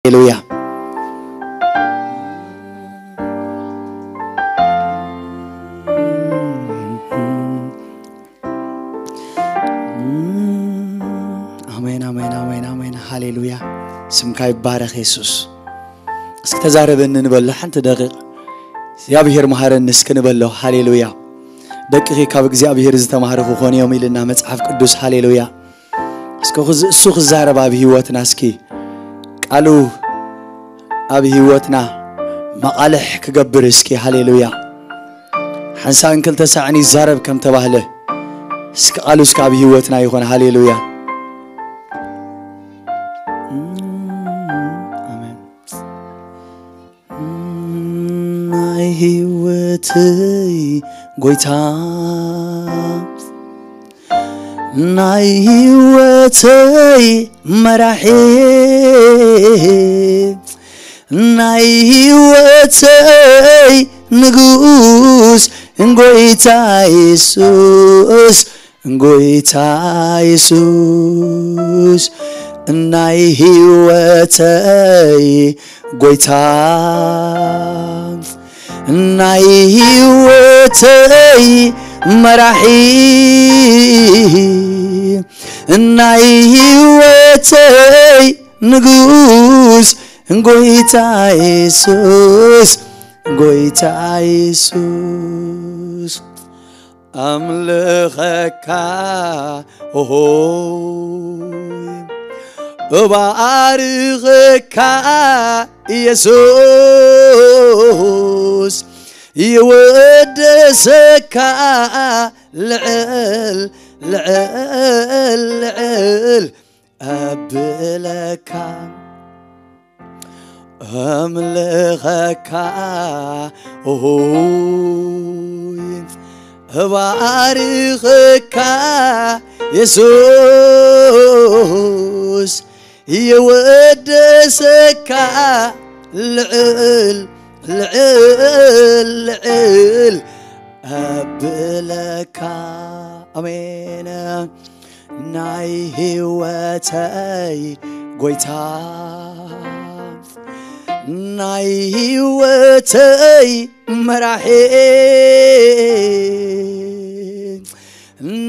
ሃሌሉያ። ኣሜን፣ ኣሜን፣ ኣሜን፣ ኣሜን። ሃሌሉያ። ስምካ ይባረኽ የሱስ። እስኪ ተዛረበኒ ንበሎ ሓንቲ ደቂቕ። እግዚኣብሔር መሃረኒ እስኪ ንበሎ። ሃሌሉያ። ደቅኺ ካብ እግዚኣብሔር ዝተማህሩ ክኾኑ እዮም ኢልና መጽሓፍ ቅዱስ። ሃሌሉያ። እስኪ ክዝ-፣ እሱ ክዛረብ ኣብ ህይወትና እስኪ። ቃሉ ኣብ ህይወትና መቓልሕ ክገብር እስኪ። ሃሌሉያ። ሓንሳእን ክልተ ሳዕን ይዛረብ ከም ተባህለ፣ እስኪ ቃሉ እስኪ ኣብ ህይወትና ይኹን። ሃሌሉያ። ኣሜን። ናይ ህይወተይ ጎይታ፣ ናይ ህይወተይ መራሒ፣ ናይ ህይወተይ ንጉስ ጎይታ የሱስ፣ ጎይታ የሱስ፣ ናይ ህይወተይ ጎይታ፣ ናይ ህይወተይ መራሒ፣ ናይ ህይወተይ ንጉስ ጎይታ የሱስ፣ ጎይታ የሱስ። ኣምልኸካ ኦሆይ፣ እባርኸካ የሱስ፣ ይወደሰካ ልዕል፣ ልዕል፣ ልዕል ኣብለካ። ኣምልኸካ ኦሆይ፣ እባርኸካ የሱስ፣ የወደሰካ ልዕል፣ ልዕል፣ ልዕል ኣብለካ። ኣሜን። ናይ ህይወተይ ጎይታ፣ ናይ ህይወተይ መራሒ፣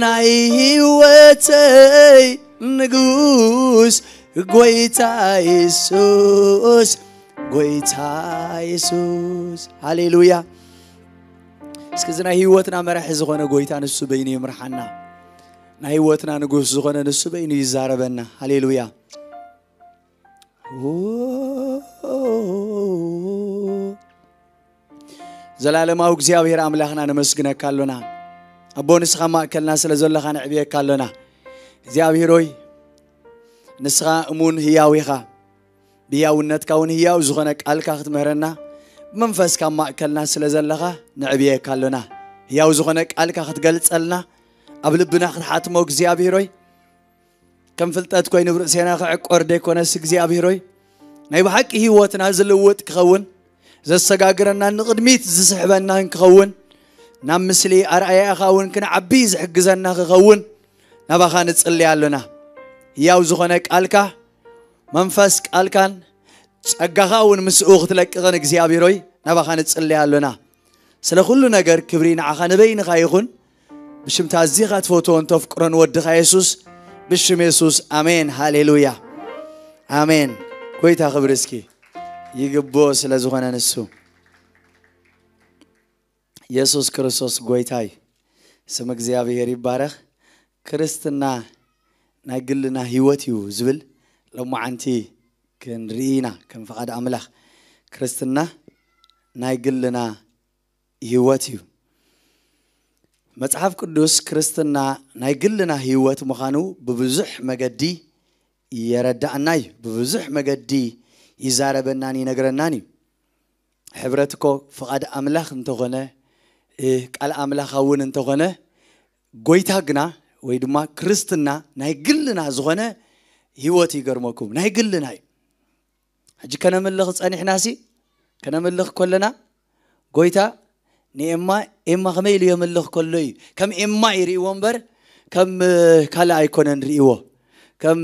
ናይ ህይወተይ ንጉስ ጎይታ የሱስ፣ ጎይታ የሱስ። ሃሌሉያ። እስኪ እዚ ናይ ህይወትና መራሒ ዝኾነ ጎይታ ንሱ በይኑ ይምርሓና። ናይ ህይወትና ንጉስ ዝኾነ ንሱ በይኑ ይዛረበና። ሃሌሉያ። ዘላለማዊ እግዚኣብሔር ኣምላኽና ነመስግነካ ኣሎና። ኣቦ ንስኻ ማእከልና ስለ ዘለኻ ነዕብየካ ኣሎና። እግዚኣብሔር ሆይ ንስኻ እሙን ህያው ኢኻ። ብህያውነትካ እውን ህያው ዝኾነ ቃልካ ክትምህረና ብመንፈስካ ማእከልና ስለ ዘለኻ ነዕብየካ ኣሎና። ህያው ዝኾነ ቃልካ ክትገልጸልና ኣብ ልብና ክትሓትሞ እግዚኣብሔር ሆይ ከም ፍልጠት ኮይኑ ኣብ ርእሴና ክዕቆር ደይኮነስ እግዚኣብሔር ሆይ ናይ ብሓቂ ህይወትና ዝልውጥ ክኸውን ዘሰጋግረና ንቕድሚት ዝስሕበና ክኸውን ናብ ምስሊ ኣርኣያኻ እውን ክንዓቢ ዝሕግዘና ክኸውን ናባኻ ንጽሊ ኣሎና። ህያው ዝኾነ ቃልካ መንፈስ ቃልካን ጸጋኻ እውን ምስኡ ክትለቅቕን እግዚኣብሔር ሆይ ናባኻ ንጽሊ ኣሎና። ስለ ኩሉ ነገር ክብሪ ንዓኻ ንበይንኻ ይኹን። ብሽምታ ኣዚኻ ትፈትዎን ተፍቅሮን ወድኻ የሱስ ብሽም የሱስ ኣሜን። ሃሌሉያ ኣሜን። ጎይታ ክብሪ እስኪ ይግብኦ ስለ ዝኾነ ንሱ። የሱስ ክርስቶስ ጎይታ እዩ። ስም እግዚኣብሔር ይባረኽ። ክርስትና ናይ ግልና ህይወት እዩ ዝብል ሎማዓንቲ ክንርኢ ኢና። ከም ፍቓድ ኣምላኽ ክርስትና ናይ ግልና ህይወት እዩ። መጽሓፍ ቅዱስ ክርስትና ናይ ግልና ህይወት ምዃኑ ብብዙሕ መገዲ የረዳእና እዩ። ብብዙሕ መገዲ ይዛረበናን ይነግረናን እዩ። ሕብረት እኮ ፍቓድ ኣምላኽ እንተኾነ ቃል ኣምላኽ እውን እንተኾነ ጎይታ ግና ወይ ድማ ክርስትና ናይ ግልና ዝኾነ ህይወት ይገርመኩም ናይ ግልና እዩ። ሕጂ ከነምልኽ ጸኒሕናሲ ከነምልኽ ከለና ጎይታ ንኤማ ኤማ ከመይ ኢሉ የምልኽ ከሎ እዩ ከም ኤማ ይርእይዎ እምበር ከም ካልእ ኣይኮነን ርእይዎ ከም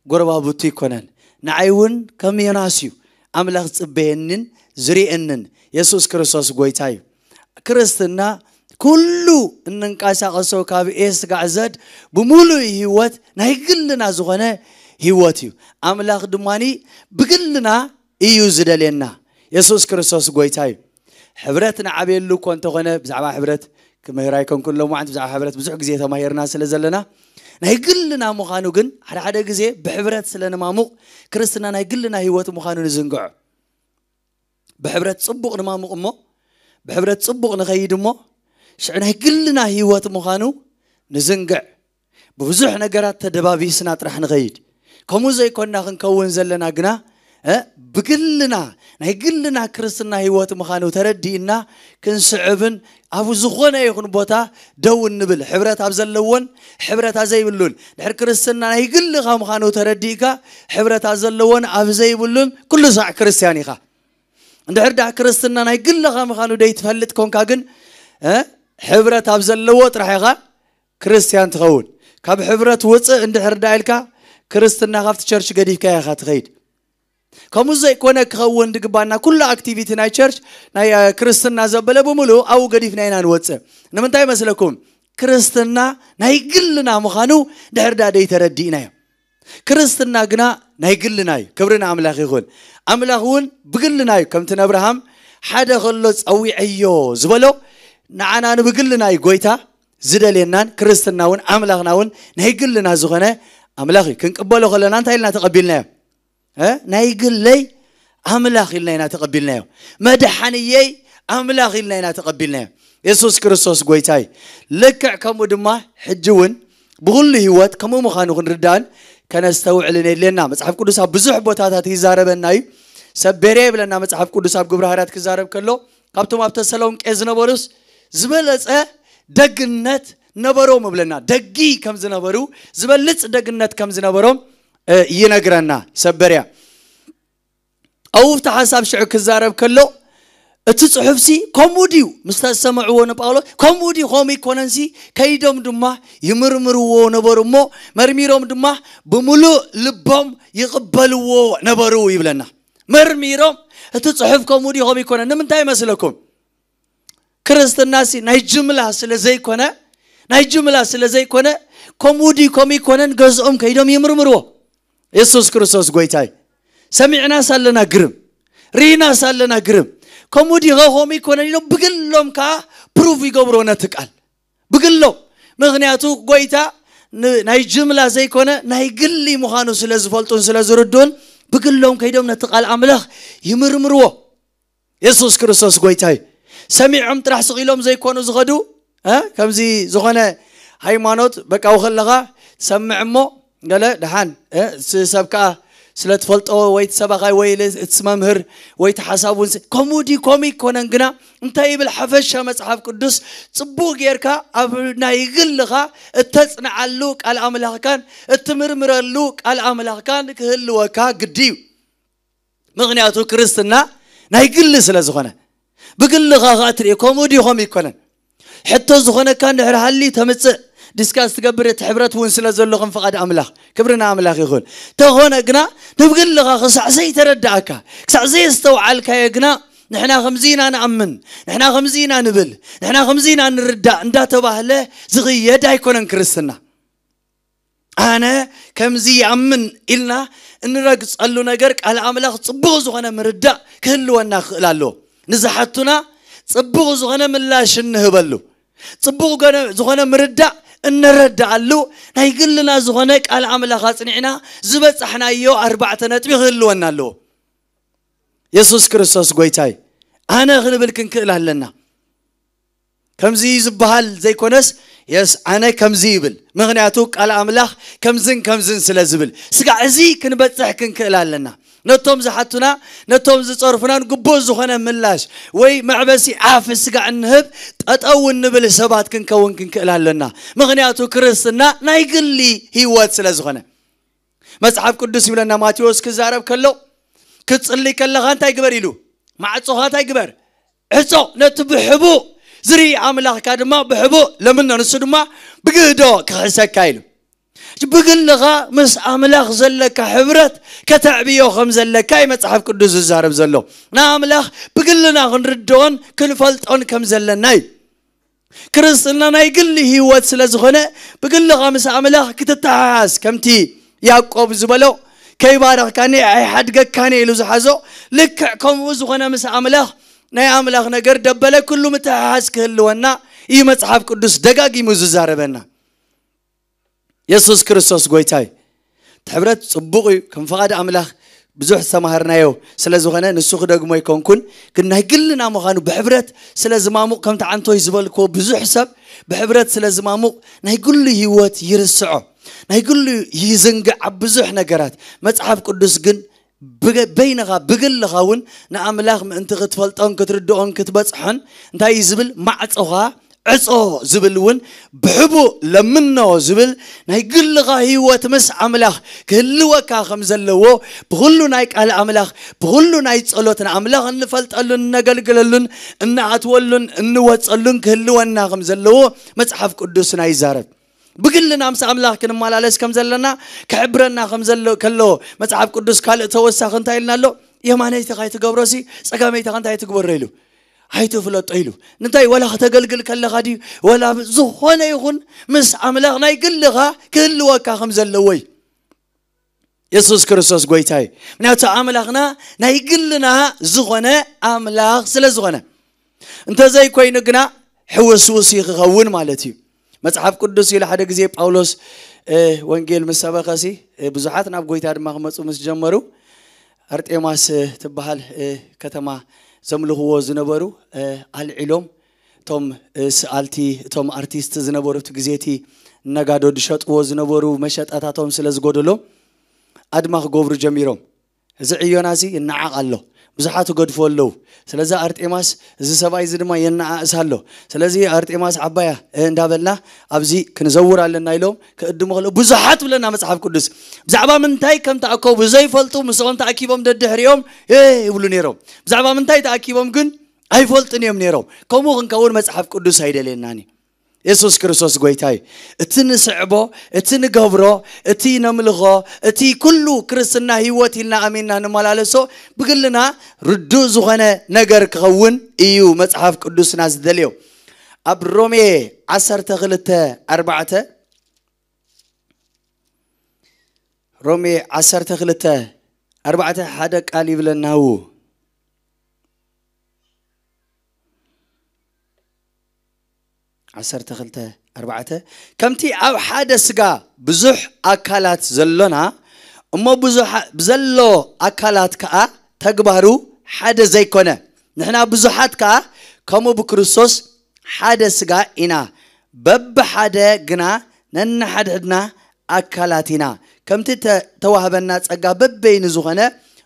ጎረባብቱ ኣይኮነን። ንዓይ እውን ከም ዮናስ እዩ ኣምላኽ ዝጽበየንን ዝርእየንን። የሱስ ክርስቶስ ጎይታ እዩ። ክርስትና ኩሉ እንንቀሳቐሶ ካብ ኤ ስጋዕ ዘድ ብምሉእ ህይወት ናይ ግልና ዝኾነ ህይወት እዩ። ኣምላኽ ድማ ብግልና እዩ ዝደልየና። የሱስ ክርስቶስ ጎይታ እዩ። ሕብረት ንዓብየሉ እኮ እንተኾነ ብዛዕባ ሕብረት ክምህር ኣይኮንኩን ሎማዓንቲ ብዛዕባ ሕብረት ብዙሕ ግዜ ተማሂርና ስለ ዘለና ናይ ግልና ምዃኑ ግን ሓደ ሓደ ግዜ ብሕብረት ስለ ንማሙቕ ክርስትና ናይ ግልና ህይወት ምዃኑ ንዝንግዖ። ብሕብረት ጽቡቕ ንማሙቕ እሞ ብሕብረት ጽቡቕ ንኸይድ እሞ ሽዑ ናይ ግልና ህይወት ምዃኑ ንዝንግዕ። ብብዙሕ ነገራት ተደባቢስና ጥራሕ ንኸይድ። ከምኡ ዘይኮንና ክንከውን ዘለና ግና ብግልና ናይ ግልና ክርስትና ህይወት ምዃኑ ተረዲእና ክንስዕብን ኣብ ዝኾነ ይኹን ቦታ ደው እንብል። ሕብረት ኣብ ዘለዎን ሕብረት ኣብ ዘይብሉን ድሕር ክርስትና ናይ ግልኻ ምዃኑ ተረዲእካ ሕብረት ኣብ ዘለዎን ኣብ ዘይብሉን ኩሉ ሳዕ ክርስትያን ኢኻ። እንድሕር ዳ ክርስትና ናይ ግልኻ ምዃኑ ደይትፈልጥ ኮንካ ግን ሕብረት ኣብ ዘለዎ ጥራሕ ኢኻ ክርስትያን ትኸውን። ካብ ሕብረት ውፅእ እንድሕር ዳ ኢልካ ክርስትና ካብቲ ቸርች ገዲፍካ ኢኻ ትኸይድ። ከምኡ ዘይኮነ ክኸውን ድግባና ኩሉ ኣክቲቪቲ ናይ ቸርች ናይ ክርስትና ዘበለ ብምሉእ ኣብኡ ገዲፍና ኢና ንወፅእ። ንምንታይ መስለኩም? ክርስትና ናይ ግልና ምዃኑ ድሕር ዳ ደይተረዲእናዮ። ክርስትና ግና ናይ ግልና እዩ። ክብሪ ንኣምላኽ ይኹን። ኣምላኽ እውን ብግልና እዩ። ከምቲ ንኣብርሃም ሓደ ከሎ ጸዊዐዮ ዝበሎ ንዓና ንብግልና እዩ ጎይታ ዝደልየናን ክርስትና እውን ኣምላኽና እውን ናይ ግልና ዝኾነ ኣምላኽ እዩ። ክንቅበሎ ከለና እንታይ ኢልና ተቐቢልናዮ? ናይ ግለይ ኣምላኽ ኢልና ኢና ተቐቢልናዮ። መድሓንየይ ኣምላኽ ኢልና ኢና ተቐቢልናዮ። የሱስ ክርስቶስ ጎይታይ። ልክዕ ከምኡ ድማ ሕጂ እውን ብኹሉ ህይወት ከምኡ ምዃኑ ክንርዳእን ከነስተውዕልን የድልየና። መጽሓፍ ቅዱስ ኣብ ብዙሕ ቦታታት ይዛረበና እዩ። ሰብ ቤርየ ይብለና መጽሓፍ ቅዱስ ኣብ ግብረ ሃዋርያት ክዛረብ ከሎ ካብቶም ኣብ ተሰሎንቄ ዝነበሩስ ዝበለጸ ደግነት ነበሮም ይብለና። ደጊ ከም ዝነበሩ ዝበልጽ ደግነት ከም ዝነበሮም ይነግረና። ሰብ ቤርያ ኣብቲ ሓሳብ ሽዑ ክዛረብ ከሎ እቲ ጽሑፍሲ ከምኡ ድዩ ምስ ተሰምዕዎ ንጳውሎስ ከምኡ ድዩ ከምኡ ይኮነንሲ ከይዶም ድማ ይምርምርዎ ነበሩ እሞ መርሚሮም ድማ ብምሉእ ልቦም ይቕበልዎ ነበሩ ይብለና። መርሚሮም እቲ ጽሑፍ ከምኡ ድዩ ከምኡ ይኮነን ንምንታይ ይመስለኩም? ክርስትናሲ ናይ ጅምላ ስለ ዘይኮነ ናይ ጅምላ ስለ ዘይኮነ ከምኡ ድዩ ከምኡ ይኮነን ገዝኦም ከይዶም ይምርምርዎ። የሱስ ክርስቶስ ጎይታይ። ሰሚዕናስ ኣለና ግርም፣ ርኢናስ ኣለና ግርም። ከምኡ ድዩ ከምኡ ይኮነን ኢሎም ብግሎም ከዓ ፕሩፍ ይገብርዎ ነቲ ቃል ብግሎም። ምክንያቱ ጎይታ ናይ ጅምላ ዘይኮነ ናይ ግሊ ምዃኑ ስለ ዝፈልጡን ስለ ዝርድኡን ብግሎም ከይዶም ነቲ ቃል ኣምላኽ ይምርምርዎ። የሱስ ክርስቶስ ጎይታ እዩ። ሰሚዖም ጥራሕ ስቕ ኢሎም ዘይኮኑ ዝኸዱ ከምዚ ዝኾነ ሃይማኖት በቃዊ ከለኻ ትሰምዕ እሞ ገለ ደሓን ሰብ ከዓ ስለ ትፈልጦ ወይ ትሰባኻይ ወይ እቲ መምህር ወይ ተሓሳብ እውን ከምኡ ዲ ከምኡ ይኮነን ግና እንታይ ይብል ሓፈሻ መፅሓፍ ቅዱስ ፅቡቕ ጌርካ ኣብ ናይ ግልኻ እተፅንዓሉ ቃል ኣምላኽካን እትምርምረሉ ቃል ኣምላኽካን ክህልወካ ግዲ እዩ። ምኽንያቱ ክርስትና ናይ ግሊ ስለ ዝኾነ ብግልኻ ኸዓ ትሪኦ ከምኡ ድዩ ከምኡ ይኮነን። ሕቶ ዝኾነካ እንድሕር ሃልዩ ተምፅእ ዲስካስ ትገብር እቲ ሕብረት እውን ስለ ዘሎ ከም ፍቓድ ኣምላኽ ክብሪ ንኣምላኽ ይኹን። ተኾነ ግና ንብግልኻ ክሳዕ ዘይተረዳእካ ክሳዕ ዘየስተውዓልካዮ ግና ንሕና ከምዚ ኢና ንኣምን ንሕና ከምዚ ኢና ንብል ንሕና ከምዚ ኢና ንርዳእ እንዳተባህለ ዝኽየድ ኣይኮነን ክርስትና። ኣነ ከምዚ ይኣምን ኢልና እንረግፀሉ ነገር ቃል ኣምላኽ ፅቡቕ ዝኾነ ምርዳእ ክህልወና ክኽእል ኣለዎ። ንዝሓቱና ፅቡቕ ዝኾነ ምላሽ እንህበሉ ፅቡቕ ዝኾነ ምርዳእ እነረዳኣሉ ናይ ግልና ዝኾነ ቃል ኣምላኽ ኣፅኒዕና ዝበፃሕናዮ ኣርባዕተ ነጥቢ ክህልወና ኣለዎ። የሱስ ክርስቶስ ጎይታይ ኣነ ክንብል ክንክእል ኣለና። ከምዚ ዝበሃል ዘይኮነስ የስ ኣነ ከምዚ ይብል ምኽንያቱ ቃል ኣምላኽ ከምዝን ከምዝን ስለ ዝብል ስጋዕ እዚ ክንበፅሕ ክንክእል ኣለና። ነቶም ዝሓቱና ነቶም ዝፀርፉናን ግቡእ ዝኾነ ምላሽ ወይ መዕበሲ ኣፍ ስጋዕ እንህብ ጠጠው እንብል ሰባት ክንከውን ክንክእል ኣለና። ምኽንያቱ ክርስትና ናይ ግሊ ህይወት ስለ ዝኾነ መጽሓፍ ቅዱስ ይብለና ማቴዎስ ክዛረብ ከሎ ክትጽሊ ከለኻ እንታይ ግበር ኢሉ ማዕጾኻ እንታይ ግበር ዕጾ ነቲ ብሕቡእ ዝርኢ ኣምላኽካ ድማ ብሕቡእ ለምኖ ንሱ ድማ ብግህዶ ክኽሕሰካ ኢሉ። ብግልኻ ምስ ኣምላኽ ዘለካ ሕብረት ከተዕብዮ ከም ዘለካ እዩ መጽሓፍ ቅዱስ ዝዛረብ ዘሎ። ንኣምላኽ ብግልና ክንርድኦን ክንፈልጦን ከም ዘለና እዩ። ክርስትና ናይ ግሊ ህይወት ስለ ዝኾነ ብግልኻ ምስ ኣምላኽ ክትተሓሓዝ፣ ከምቲ ያዕቆብ ዝበሎ፣ ከይባረኽካኒ ኣይሓድገካን ኢሉ ዝሓዞ፣ ልክዕ ከምኡ ዝኾነ ምስ ኣምላኽ፣ ናይ ኣምላኽ ነገር ደበለ ኩሉ ምትሕሓዝ ክህልወና እዩ መጽሓፍ ቅዱስ ደጋጊሙ ዝዛረበና። የሱስ ክርስቶስ ጎይታ እዩ። እቲ ሕብረት ጽቡቕ እዩ። ከም ፍቓድ ኣምላኽ ብዙሕ ዝተማሃርናዮ ስለ ዝኾነ ንሱ ክደግሞ ኣይኮንኩን፣ ግን ናይ ግልና ምዃኑ ብሕብረት ስለ ዝማሙቕ፣ ከምቲ ዓንቶይ ዝበልክዎ ብዙሕ ሰብ ብሕብረት ስለ ዝማሙቕ ናይ ግሉ ህይወት ይርስዖ፣ ናይ ግሉ ይዝንግዕ ኣብ ብዙሕ ነገራት። መጽሓፍ ቅዱስ ግን ብገ- በይንኻ ብግልኻ እውን ንኣምላኽ ምእንቲ ክትፈልጦን ክትርድኦን ክትበጽሖን እንታይ እዩ ዝብል? ማዕጾኻ ዕጾ ዝብል እውን ብሕቡእ ለምኖ ዝብል ናይ ግልኻ ህይወት ምስ ኣምላኽ ክህልወካ ከም ዘለዎ ብኹሉ ናይ ቃል ኣምላኽ ብኹሉ ናይ ጸሎት ንኣምላኽ እንፈልጠሉን እነገልግለሉን እንኣትወሉን እንወጸሉን ክህልወና ከም ዘለዎ መጽሓፍ ቅዱስና ይዛረብ። ብግልና ምስ ኣምላኽ ክንመላለስ ከም ዘለና ክሕብረና ከም ዘሎ ከሎ መጽሓፍ ቅዱስ ካልእ ተወሳኺ እንታይ ኢልና ኣሎ? የማነይትኻ ኣይትገብሮሲ ጸጋመይትኻ እንታይ ትግበሮ ኢሉ ኣይትፍለጦ ኢሉ። እንታይ ወላ ከተገልግል ከለኻ ድዩ ወላ ዝኾነ ይኹን ምስ ኣምላኽ ናይ ግልኻ ክህልወካ ከም ዘለዎ እዩ። የሱስ ክርስቶስ ጎይታ እዩ። ምክንያቱ ኣምላኽና ናይ ግልና ዝኾነ ኣምላኽ ስለ ዝኾነ፣ እንተዘይኮይኑ ግና ሕውስውስ እዩ ክኸውን ማለት እዩ። መጽሓፍ ቅዱስ ኢሉ ሓደ ግዜ ጳውሎስ እ፣ ወንጌል ምስ ሰበኸሲ እ፣ ብዙሓት ናብ ጎይታ ድማ ክመፁ ምስ ጀመሩ፣ ኣርጤማስ እ፣ ትበሃል እ፣ ከተማ ዘምልኽዎ ዝነበሩ እ፣ ኣልዒሎም፣ እቶም እ፣ ስኣልቲ፣ እቶም ኣርቲስት ዝነበሩ እቲ ግዜ እቲ ነጋዶ ዝሸጥዎ ዝነበሩ መሸጣታቶም ስለ ዝጎደሎም ኣድማ ክገብሩ ጀሚሮም። እዚ ዕዮና እዚ ይነዓቕ ኣሎ። ብዙሓት ይገድፎ ኣለዉ። ስለዚ ኣርጤማስ እዚ ሰብኣይ እዚ ድማ የነኣእስ ኣሎ። ስለዚ ኣርጤማስ ዓባያ እ፣ እንዳበልና ኣብዚ ክንዘውር ኣለና ኢሎም ክእድሙ ከለዉ ብዙሓት ብለና መጽሓፍ ቅዱስ። ብዛዕባ ምንታይ ከም ተኣከቡ ዘይፈልጡ ምስኦም ተኣኪቦም ደድሕሪኦም እ፣ ይብሉ ነይሮም። ብዛዕባ ምንታይ ተኣኪቦም ግን ኣይፈልጡን እዮም ነይሮም። ከምኡ ክንከውን መጽሓፍ ቅዱስ ኣይደልየናን እዩ። የሱስ ክርስቶስ ጎይታ እዩ። እቲ ንስዕቦ፣ እቲ ንገብሮ፣ እቲ ነምልኾ፣ እቲ ኩሉ ክርስትና ህይወት ኢልና ኣሚንና ንመላለሶ ብግልና ርዱእ ዝኾነ ነገር ክኸውን እዩ መጽሓፍ ቅዱስና ዝደልዮ። ኣብ ሮሜ ዓሰርተ ክልተ ኣርባዕተ፣ ሮሜ ዓሰርተ ክልተ ኣርባዕተ ሓደ ቃል ይብለና። ዓሰርተ ክልተ ኣርባዕተ፣ ከምቲ ኣብ ሓደ ስጋ ብዙሕ ኣካላት ዘሎና፣ እሞ ብዙሓ- ብዘሎ ኣካላት ከኣ ተግባሩ ሓደ ዘይኮነ፣ ንሕና ብዙሓት ከኣ ከምኡ ብክርስቶስ ሓደ ስጋ ኢና፣ በብሓደ ግና ነንሓድሕድና ኣካላት ኢና። ከምቲ ተ- ተዋህበና ጸጋ በበይኑ ዝኾነ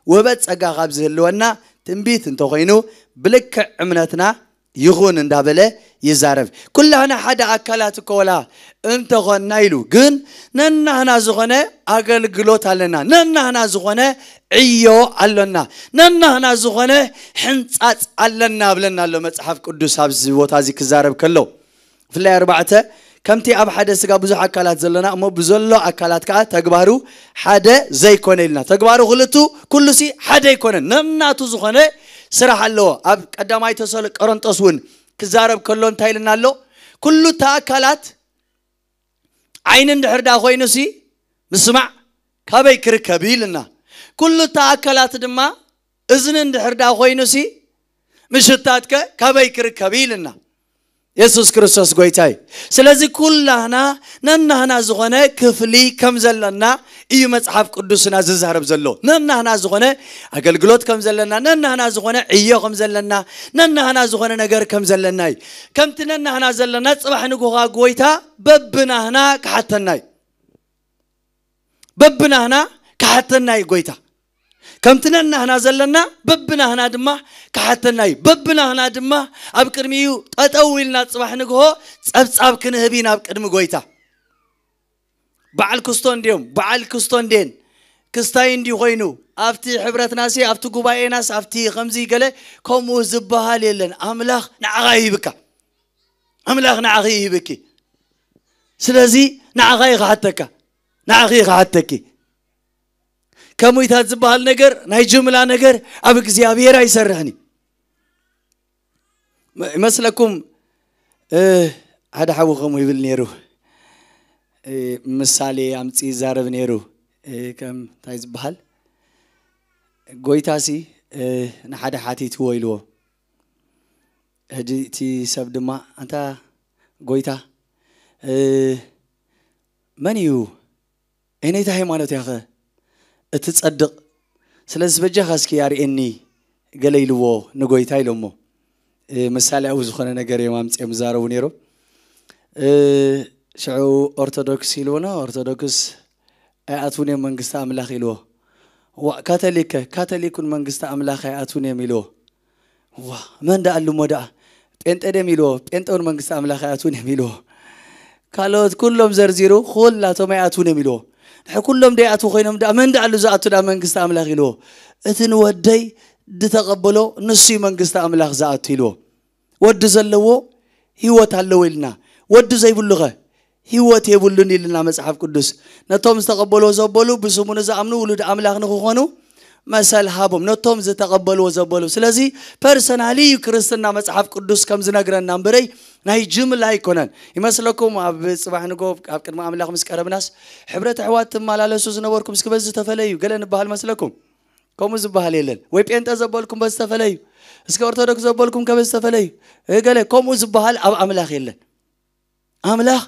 ውህበት ጸጋ ካብ ዝህልወና ትንቢት እንተኾይኑ ብልክዕ እምነትና ይኹን እንዳበለ ይዛረብ። ኩላህና ሓደ ኣካላት እኮ ወላ እንተኾንና ኢሉ፣ ግን ነናህና ዝኾነ ኣገልግሎት ኣለና፣ ነናህና ዝኾነ ዕዮ ኣሎና፣ ነናህና ዝኾነ ሕንጻጽ ኣለና ብለና ኣሎ መጽሓፍ ቅዱስ ኣብዚ ቦታ እዚ ክዛረብ ከሎ። ብፍላይ ኣርባዕተ፣ ከምቲ ኣብ ሓደ ስጋ ብዙሕ ኣካላት ዘለና እሞ ብዘሎ ኣካላት ከዓ ተግባሩ ሓደ ዘይኮነ ኢልና። ተግባሩ ክልቱ ኩሉሲ ሓደ ኣይኮነን፣ ነናቱ ዝኾነ ስራሕ ኣለዎ። ኣብ ቀዳማይ ተሰሎ- ቆሮንጦስ እውን ክዛረብ ከሎ እንታይ ኢልና ኣሎ? ኩሉ እታ ኣካላት ዓይኒ እንድሕር ዳ ኮይኑሲ ምስማዕ ካበይ ክርከብ ኢልና። ኩሉ እታ ኣካላት ድማ እዝኒ እንድሕር ዳ ኮይኑሲ ምሽታትከ ካበይ ክርከብ ኢልና። የሱስ ክርስቶስ ጎይታ እዩ። ስለዚ ኩላህና ነናህና ዝኾነ ክፍሊ ከም ዘለና እዩ መጽሓፍ ቅዱስና ዝዛረብ ዘሎ። ነናህና ዝኾነ ኣገልግሎት ከም ዘለና፣ ነናህና ዝኾነ ዕዮ ከም ዘለና፣ ነናህና ዝኾነ ነገር ከም ዘለና እዩ። ከምቲ ነናህና ዘለና ጽባሕ ንግሆ ጎይታ በብናህና ክሓተና እዩ። በብናህና ክሓተና እዩ ጎይታ። ከምቲ ነናህና ዘለና በብናህና ድማ ክሓተና እዩ። በብናህና ድማ ኣብ ቅድሚኡ ጠጠው ኢልና ጽባሕ ንግሆ ጸብጻብ ክንህብ ኢና ኣብ ቅድሚ ጎይታ። በዓል ክስቶ እንድዮም፣ በዓል ክስቶ እንድየን፣ ክስታይ እንድዩ ኮይኑ፣ ኣብቲ ሕብረትናሲ፣ ኣብቲ ጉባኤናስ፣ ኣብቲ ከምዚ ገለ ከምኡ ዝበሃል የለን። ኣምላኽ ንዓኻ ይህብካ። ኣምላኽ ንዓኺ ይህብኪ። ስለዚ ንዓኻ እዩ ክሓተካ። ንዓኺ ክሓተኪ። ከምኡታት ዝበሃል ነገር፣ ናይ ጅምላ ነገር ኣብ እግዚኣብሔር ኣይሰርሕን እዩ። ይመስለኩም፣ እ፣ ሓደ ሓዊ ከምኡ ይብል ነይሩ። እ፣ ምሳሌ ኣምጺ ይዛረብ ነይሩ። እ፣ ከም እንታይ ዝበሃል? ጎይታሲ፣ እ፣ ንሓደ ሓቲትዎ ኢልዎ። ሕጂ እቲ ሰብ ድማ፣ "ኣንታ ጎይታ፣ እ፣ መን እዩ? እነይቲ ሃይማኖት ያኸ እቲ ጸድቕ? ስለዚ በጃኻ እስኪ ኣርእየኒ" ገለ ኢልዎ ንጎይታ ኢሎሞ። እ፣ ምሳሌኣዊ ዝኾነ ነገር እዮም ኣምጺኦም ይዛረቡ ነይሮም። እ፣ ሽዑ ኦርቶዶክስ ኢልዎ፣ "ኖ፣ ኦርቶዶክስ ኣይኣትውን እዮም መንግስቲ ኣምላኽ" ኢልዎ። "ዋ፣ ካቶሊክ ከ?" "ካቶሊክ እውን መንግስቲ ኣምላኽ ኣይኣትውን እዮም" ኢልዎ። "ዋ፣ መን ደኣ ኣሉ እሞ ደኣ?" "ጴንጤ ድዮም?" ኢልዎ። "ጴንጤ እውን መንግስቲ ኣምላኽ ኣይኣትውን እዮም" ኢልዎ። ካልኦት ኩሎም ዘርዚሩ፣ "ኩላቶም ኣይኣትውን እዮም" ኢልዎ። "ንሕ ኩሎም ደይኣትዉ ኮይኖም ደኣ መን ደኣ ኣሉ ዝኣቱ ደኣ መንግስቲ ኣምላኽ?" ኢልዎ። "እቲ ንወደይ ዝተቐበሎ ንሱ እዩ መንግስቲ ኣምላኽ ዝኣቱ" ኢልዎ። "ወዲ ዘለዎ ህይወት ኣለዎ" ኢልና፣ "ወዲ ዘይብሉኸ ህይወት የብሉን" ኢልና መጽሓፍ ቅዱስ። ነቶም ዝተቐበልዎ ዘበሉ ብስሙ ንዝኣምኑ ውሉድ ኣምላኽ ንኽኾኑ መሰል ሃቦም። ነቶም ዝተቐበልዎ ዘበሉ። ስለዚ ፐርሰናሊ እዩ ክርስትና መጽሓፍ ቅዱስ ከም ዝነግረና እምበረይ ናይ ጅምላ ኣይኮነን። ይመስለኩም ኣብ ጽባሕ ንጎ ኣብ ቅድሚ ኣምላኽ ምስ ቀረብናስ ሕብረት ኣሕዋት ትመላለሱ ዝነበርኩም እስኪ በዚ ተፈለዩ ገለ ንበሃል መስለኩም? ከምኡ ዝበሃል የለን። ወይ ጴንጠ ዘበልኩም በዚ ተፈለዩ፣ እስኪ ኦርቶዶክስ ዘበልኩም ከበዚ ተፈለዩ፣ እ፣ ገለ ከምኡ ዝበሃል ኣብ ኣምላኽ የለን። ኣምላኽ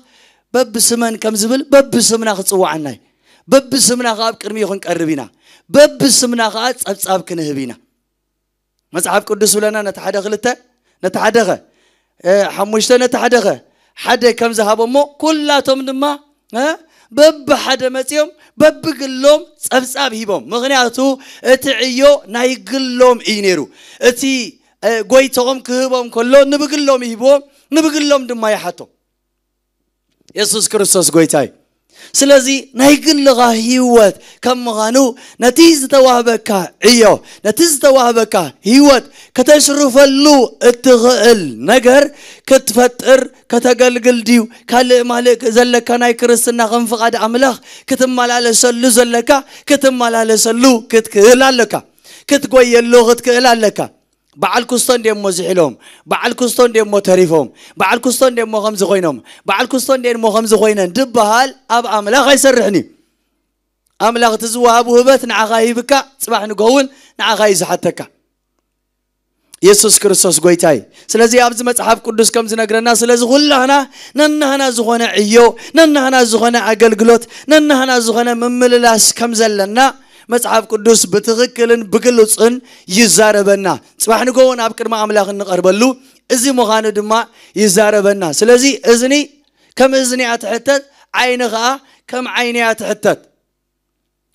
በብስመን ከም ዝብል በብስምና ክጽውዓና እዩ። በብስምና ከኣ ኣብ ቅድሚኡ ክንቀርብ ኢና። በብስምና ከኣ ጸብጻብ ክንህብ ኢና። መጽሓፍ ቅዱስ ብለና ነቲ ሓደ ክልተ፣ ነቲ ሓደኸ፣ እ፣ ሓሙሽተ ነቲ ሓደኸ፣ ሓደ ከም ዝሃቦ እሞ ኩላቶም ድማ፣ እ፣ በብሓደ መጺኦም በብግሎም ጸብጻብ ሂቦም። ምኽንያቱ እቲ ዕዮ ናይ ግሎም እዩ ነይሩ። እቲ፣ እ፣ ጎይትኦም ክህቦም ከሎ ንብግሎም ይህብዎ፣ ንብግሎም ድማ ይሓቶም። የሱስ ክርስቶስ ጎይታ እዩ። ስለዚ ናይ ግልኻ ህይወት ከም ምዃኑ ነቲ ዝተዋህበካ ዕዮ፣ ነቲ ዝተዋህበካ ህይወት ከተሽርፈሉ እትኽእል ነገር ክትፈጥር ከተገልግል ድዩ? ካልእ ማልእ ዘለካ ናይ ክርስትና ከም ፍቓድ ኣምላኽ ክትመላለሰሉ ዘለካ ክትመላለሰሉ ክትክእል ኣለካ። ክትጎየሉ ክትክእል ኣለካ። በዓል ኩስቶ እንድዮም እሞ ዝሒሎም፣ በዓል ኩስቶ እንድዮም እሞ ተሪፎም፣ በዓል ኩስቶ እንድዮም እሞ ከምዚ ኮይኖም፣ በዓል ኩስቶ እንድየን እሞ ከምዚ ኮይነን ድበሃል ኣብ ኣምላኽ ኣይሰርሕን እዩ። ኣምላኽ እቲ ዝወሃቡ ህበት ንዓኻ ይህብካ፣ ጽባሕ ንግሆ እውን ንዓኻ እዩ ዝሓተካ። የሱስ ክርስቶስ ጎይታ እዩ። ስለዚ ኣብዚ መጽሓፍ ቅዱስ ከም ዝነግረና፣ ስለዚ ኩላህና ነናህና ዝኾነ ዕዮ፣ ነናህና ዝኾነ ኣገልግሎት፣ ነናህና ዝኾነ ምምልላስ ከም ዘለና መጽሓፍ ቅዱስ ብትኽክልን ብግሉጽን ይዛረበና። ጽባሕ ንግሆ እውን ኣብ ቅድሚ ኣምላኽ እንቐርበሉ እዚ ምዃኑ ድማ ይዛረበና። ስለዚ እዝኒ ከም እዝኒ እያ ትሕተት፣ ዓይኒ ኸኣ ከም ዓይኒ እያ ትሕተት።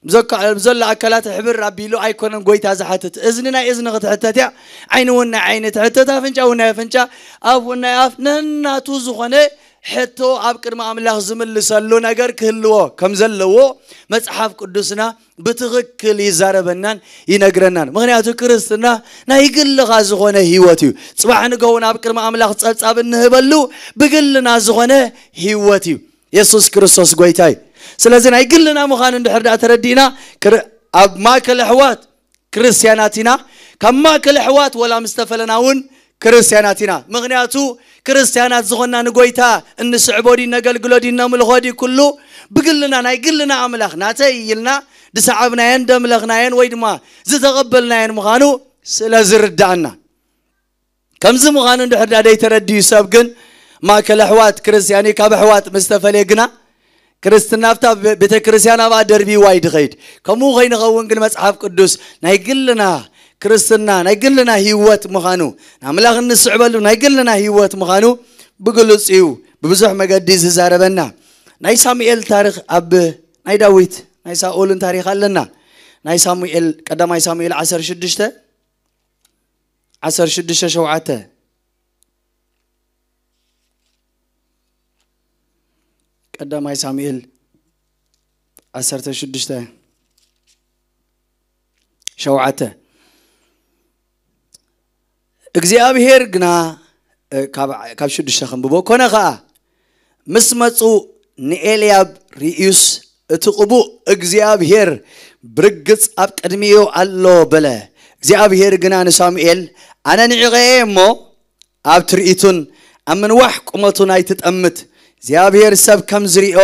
ብዘካ-፣ ብዘሎ ኣካላት ሕብር ኣቢሉ ኣይኮነን ጎይታ ዝሓትት። እዝኒ ናይ እዝኒ ክትሕተት እያ፣ ዓይኒ እውን ናይ ዓይኒ ትሕተት፣ ኣፍንጫ እውን ናይ ኣፍንጫ፣ ኣፍ እውን ናይ ኣፍ፣ ነናቱ ዝኾነ ሕቶ ኣብ ቅድሚ ኣምላኽ ዝምልሰሉ ነገር ክህልዎ ከም ዘለዎ መጽሓፍ ቅዱስና ብትኽክል ይዛረበናን ይነግረናን። ምኽንያቱ ክርስትና ናይ ግልኻ ዝኾነ ህይወት እዩ። ጽባሕ ንግሆ እውን ኣብ ቅድሚ ኣምላኽ ጸብጻብ እንህበሉ ብግልና ዝኾነ ህይወት እዩ። የሱስ ክርስቶስ ጎይታ እዩ። ስለዚ ናይ ግልና ምዃኑ እንድሕር ደኣ ተረዲእና፣ ክር-፣ ኣብ ማእከል ኣሕዋት ክርስትያናት ኢና። ካብ ማእከል ኣሕዋት ወላ ምስ ተፈለና እውን ክርስትያናት ኢና። ምኽንያቱ ክርስትያናት ዝኾንና ንጎይታ እንስዕቦ ድዩ፣ ነገልግሎ ድዩ፣ ነምልኾ ድዩ፣ ኩሉ ብግልና ናይ ግልና ኣምላኽ ናተይ ኢልና ዝሰዓብናየን ደምለኽናየን ወይ ድማ ዝተቐበልናየን ምዃኑ ስለ ዝርዳእና። ከምዚ ምዃኑ እንድሕር ደኣ ደይተረድዩ ሰብ ግን ማእከል ኣሕዋት ክርስትያን እዩ። ካብ ኣሕዋት ምስ ተፈልየ ግና ክርስትና ኣብታ ቤ-፣ ቤተ ክርስትያን ኣብኣ ደርቢዋ እዩ ድኸይድ። ከምኡ ከይንኸውን ግን መጽሓፍ ቅዱስ ናይ ግልና ክርስትና፣ ናይ ግልና ህይወት ምዃኑ፣ ንኣምላኽ እንስዕበሉ ናይ ግልና ህይወት ምዃኑ ብግሉጽ እዩ ብብዙሕ መገዲ ዝዛረበና። ናይ ሳሙኤል ታሪኽ ኣብ ናይ ዳዊት፣ ናይ ሳኦልን ታሪኽ ኣለና። ናይ ሳሙኤል፣ ቀዳማይ ሳሙኤል ዓሰርተ ሽዱሽተ፣ ዓሰርተ ሽዱሽተ ሸውዓተ። ቀዳማይ ሳሙኤል ዓሰርተ ሽዱሽተ ሸውዓተ። እግዚኣብሄር ግና፣ እ፣ ካብ፣ ካብ ሽዱሽተ ከንብቦ። ኮነ ኸኣ፣ ምስ መጹ ንኤልያብ ርእዩስ እቲ ቅቡእ እግዚኣብሔር ብርግጽ ኣብ ቅድሚኡ ኣሎ በለ። እግዚኣብሔር ግና ንሳሙኤል፣ ኣነ ንዒቐየ እሞ፣ ኣብ ትርኢቱን ኣብ ምንዋሕ ቁመቱን ኣይትጠምት። እግዚኣብሔር ሰብ ከም ዝሪኦ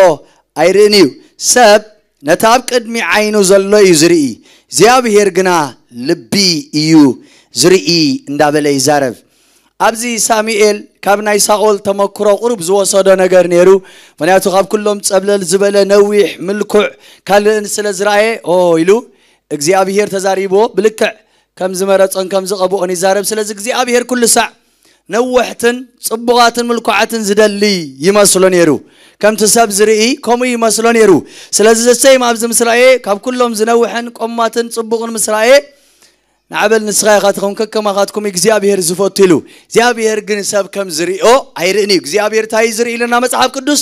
ኣይርእን እዩ። ሰብ ነቲ ኣብ ቅድሚ ዓይኑ ዘሎ እዩ ዝርኢ፣ እግዚኣብሔር ግና ልቢ እዩ ዝርኢ እንዳበለ ይዛረብ። ኣብዚ ሳሙኤል ካብ ናይ ሳኦል ተመክሮ ቁሩብ ዝወሰዶ ነገር ነይሩ። ምክንያቱ ካብ ኩሎም ጸብለል ዝበለ ነዊሕ ምልኩዕ ካልእን ስለ ዝረኣየ፣ ኦ ኢሉ እግዚኣብሔር ተዛሪብዎ፣ ብልክዕ ከም ዝመረጾን ከም ዝቐብኦን ይዛረብ። ስለዚ እግዚኣብሔር ኩሉ ሳዕ ነወሕትን ጽቡቓትን ምልኩዓትን ዝደሊ ይመስሎ ነይሩ። ከምቲ ሰብ ዝርኢ ከምኡ ይመስሎ ነይሩ። ስለዚ ዘሰይም ኣብዚ ምስ ረኣየ፣ ካብ ኩሎም ዝነውሕን ቆማትን ጽቡቕን ምስ ረኣየ፣ ንዓበል ንስኻ ኢኻ ትኸውን፣ ከከማኻትኩም እግዚኣብሔር ዝፈቱ ኢሉ። እግዚኣብሔር ግን ሰብ ከም ዝሪኦ ኣይርእን እዩ። እግዚኣብሔር እንታይ እዩ ዝርኢ ኢለና መጽሓፍ ቅዱስ?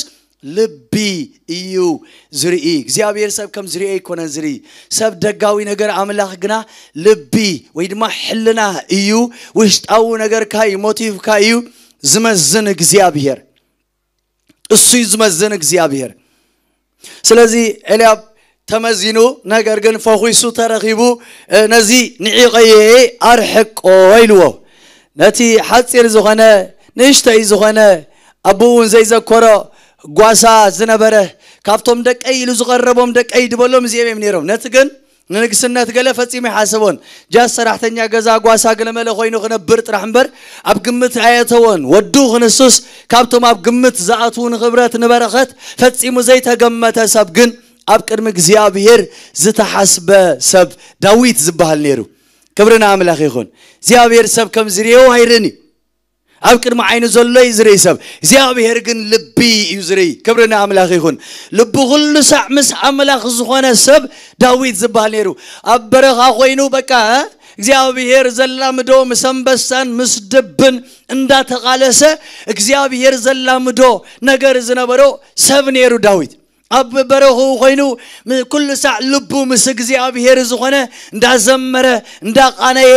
ልቢ እዩ ዝርኢ። እግዚኣብሔር ሰብ ከም ዝሪኦ ኣይኮነን ዝርኢ። ሰብ ደጋዊ ነገር፣ ኣምላኽ ግና ልቢ ወይ ድማ ሕልና እዩ። ውሽጣዊ ነገርካ እዩ፣ ሞቲቭካ እዩ ዝመዝን እግዚኣብሔር። እሱ እዩ ዝመዝን እግዚኣብሔር። ስለዚ ኤልያብ ተመዚኑ፣ ነገር ግን ፈኺሱ ተረኺቡ፣ እ፣ ነዚ ንዒቐየ ኣርሕቆ ኢልዎ። ነቲ ሓፂር ዝኾነ፣ ንእሽተይ ዝኾነ፣ ኣቦኡ እውን ዘይዘከሮ ጓሳ ዝነበረ፣ ካብቶም ደቀይ ኢሉ ዝቐረቦም ደቀይ ድበሎም እዚኦም እዮም ነይሮም። ነቲ ግን ንንግስነት ገለ ፈጺሙ ይሓሰቦን። ጃስ ሰራሕተኛ ገዛ ጓሳ ገለመለ ኮይኑ ክነብር ጥራሕ እምበር ኣብ ግምት ኣየተወን። ወዱ ክንሱስ ካብቶም ኣብ ግምት ዝኣትዉ ንኽብረት ንበረኸት ፈጺሙ ዘይተገመተ ሰብ ግን ኣብ ቅድሚ እግዚኣብሔር ዝተሓስበ ሰብ ዳዊት ዝበሃል ነይሩ። ክብሪ ንኣምላኽ ይኹን። እግዚኣብሔር ሰብ ከም ዝርእዮ ኣይርእን እዩ። ኣብ ቅድሚ ዓይኑ ዘሎ እዩ ዝርኢ ሰብ፣ እግዚኣብሔር ግን ልቢ እዩ ዝርኢ። ክብሪ ንኣምላኽ ይኹን። ልቡ ኩሉ ሳዕ ምስ ኣምላኽ ዝኾነ ሰብ ዳዊት ዝበሃል ነይሩ። ኣብ በረኻ ኮይኑ በቃ፣ እ፣ እግዚኣብሔር ዘላምዶ ምስ ኣንበሳን ምስ ድብን እንዳተቓለሰ እግዚኣብሔር ዘላምዶ ነገር ዝነበሮ ሰብ ነይሩ ዳዊት። ኣብ በረኽኡ ኮይኑ ም-፣ ኩሉ ሳዕ ልቡ ምስ እግዚኣብሔር ዝኾነ እንዳዘመረ፣ እንዳቓነየ፣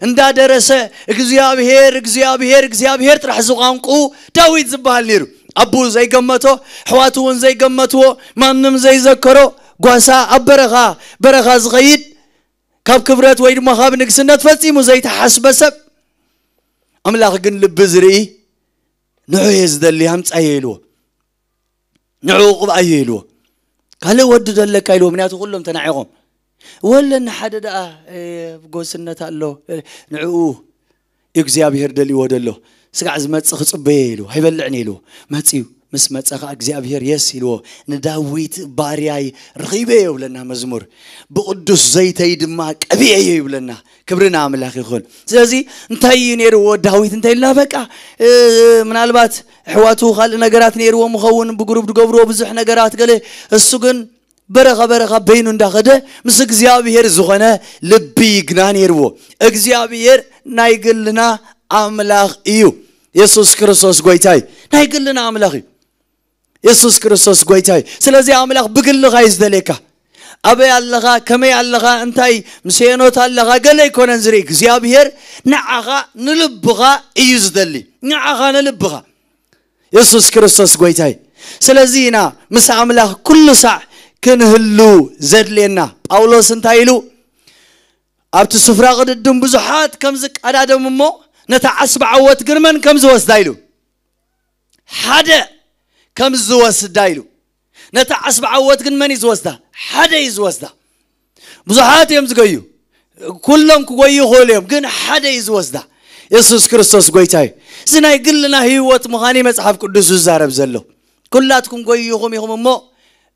እንዳደረሰ እግዚኣብሔር፣ እግዚኣብሔር፣ እግዚኣብሔር ጥራሕ ዝቋንቁ ዳዊት ዝበሃል ነይሩ። ኣቦኡ ዘይገመቶ፣ ኣሕዋቱ እውን ዘይገመትዎ፣ ማንም ዘይዘከሮ ጓሳ ኣብ በረኻ፣ በረኻ ዝኸይድ ካብ ክብረት ወይ ድማ ካብ ንግስነት ፈጺሙ ዘይተሓስበ ሰብ ኣምላኽ ግን ልቢ ዝርኢ ንዑ እየ ዝደሊ ኣምጻዮ ኢልዎ። ንዕኡ ቅብኣዮ ኢልዎ። ካልእ ወዲ ደለካ ኢልዎ፣ ምክንያቱ ኩሎም ተናዒቖም። ወለኒ ሓደ ደኣ፣ እ፣ ጎስነት ኣሎ፣ እ፣ ንዕኡ እግዚኣብሔር ደልዎ ደሎ። ስጋዕ ዝመጽእ ክጽበየ ኢልዎ፣ ኣይበልዕን ኢልዎ። መጽዩ፣ ምስ መጸ ኸዓ እግዚኣብሔር የስ ኢልዎ። ንዳዊት ባርያይ ረኺበዮ ይብለና መዝሙር። ብቕዱስ ዘይተይ ድማ ቀቢኤዮ ይብለና። ክብሪ ንኣምላኽ ይኹን። ስለዚ እንታይ እዩ ነይርዎ ዳዊት እንተ ኢልና በቃ፣ እ፣ ምናልባት ኣሕዋቱ ካልእ ነገራት ነይርዎም ይኸውን፣ ብግሩብ ዝገብርዎ ብዙሕ ነገራት ገለ፣ እሱ ግን በረኻ በረኻ በይኑ እንዳኸደ ምስ እግዚኣብሔር ዝኾነ ልቢ ግና ነይርዎ። እግዚኣብሔር ናይ ግልና ኣምላኽ እዩ። የሱስ ክርስቶስ ጎይታይ ናይ ግልና ኣምላኽ እዩ። የሱስ ክርስቶስ ጎይታይ። ስለዚ ኣምላኽ ብግልኻ እዩ ዝደልየካ። ኣበይ ኣለኻ፣ ከመይ ኣለኻ፣ እንታይ ምስ ሄኖት ኣለኻ፣ ገለ ኣይኮነን ዝርኢ። እግዚኣብሔር ንዓኻ ንልብኻ እዩ ዝደሊ። ንዓኻ ንልብኻ። የሱስ ክርስቶስ ጎይታይ። ስለዚ ኢና ምስ ኣምላኽ ኩሉ ሳዕ ክንህሉ ዘድልየና። ጳውሎስ እንታይ ኢሉ? ኣብቲ ስፍራ ቅድድም ብዙሓት ከም ዝቀዳደሙ እሞ ነታ ዓስቢ ዓወት ግን መን ከም ዝወስዳ ኢሉ? ሓደ ከም ዝወስዳ ኢሉ። ነታ ዓስቢ ዓወት ግን መን እዩ ዝወስዳ? ሓደ እዩ ዝወስዳ። ብዙሓት እዮም ዝገዩ። ኩሎም ክጎዩ ይኽእሉ እዮም፣ ግን ሓደ እዩ ዝወስዳ። የሱስ ክርስቶስ ጎይታ እዩ። እዚ ናይ ግልና ህይወት ምዃን እዩ መጽሓፍ ቅዱስ ዝዛረብ ዘሎ። ኩላትኩም ጎይኹም ኢኹም እሞ፣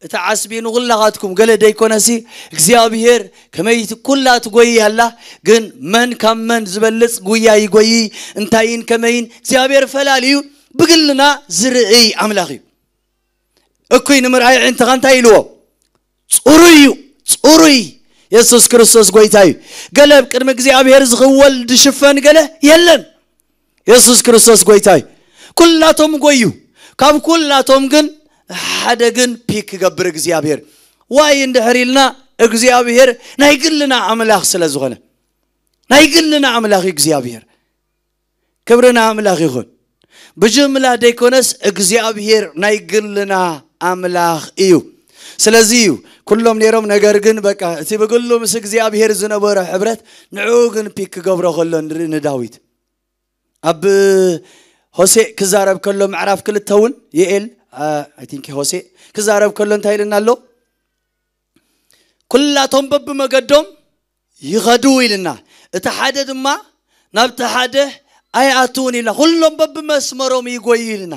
እቲ ዓስቢ ንኹላኻትኩም ገለ ደይኮነሲ፣ እግዚኣብሔር ከመይ ኩላ ትጎይ ኣላ፣ ግን መን ካብ መን ዝበልጽ ጉያ ይጎይ፣ እንታይን ከመይን እግዚኣብሔር ፈላልዩ ብግልና ዝርእይ ኣምላኽ እዩ። እኩይ ንምርኣይ ኣዒንትኻ እንታይ ኢልዎ? ጽሩይ እዩ፣ ጽሩይ። የሱስ ክርስቶስ ጎይታ እዩ። ገለ ኣብ ቅድሚ እግዚኣብሔር ዝኽወል ዝሽፈን ገለ የለን። የሱስ ክርስቶስ ጎይታ እዩ። ኩላቶም ጎዩ። ካብ ኩላቶም ግን ሓደ ግን ፒክ ክገብር እግዚኣብሔር። ዋይ እንድሕር ኢልና እግዚኣብሔር ናይ ግልና ኣምላኽ ስለ ዝኾነ። ናይ ግልና ኣምላኽ እዩ እግዚኣብሔር። ክብሪ ንኣምላኽ ይኹን። ብጅምላ ደይኮነስ እግዚኣብሔር ናይ ግልና ኣምላኽ እዩ። ስለዚ እዩ ኩሎም ነይሮም፣ ነገር ግን በቃ እቲ ብግሉ ምስ እግዚኣብሔር ዝነበረ ሕብረት ንዕኡ ግን ፒክ ክገብሮ ከሎ ንርኢ ንዳዊት። ኣብ ሆሴእ ክዛረብ ከሎ ምዕራፍ ክልተ እውን የኤል፣ I think ሆሴእ ክዛረብ ከሎ እንታይ ኢልና ኣሎ? ኩላቶም በብመገዶም ይኸዱ ኢልና፣ እቲ ሓደ ድማ ናብቲ ሓደ ኣይኣትውን ኢልና፣ ኩሎም በብመስመሮም ይጎዩ ኢልና።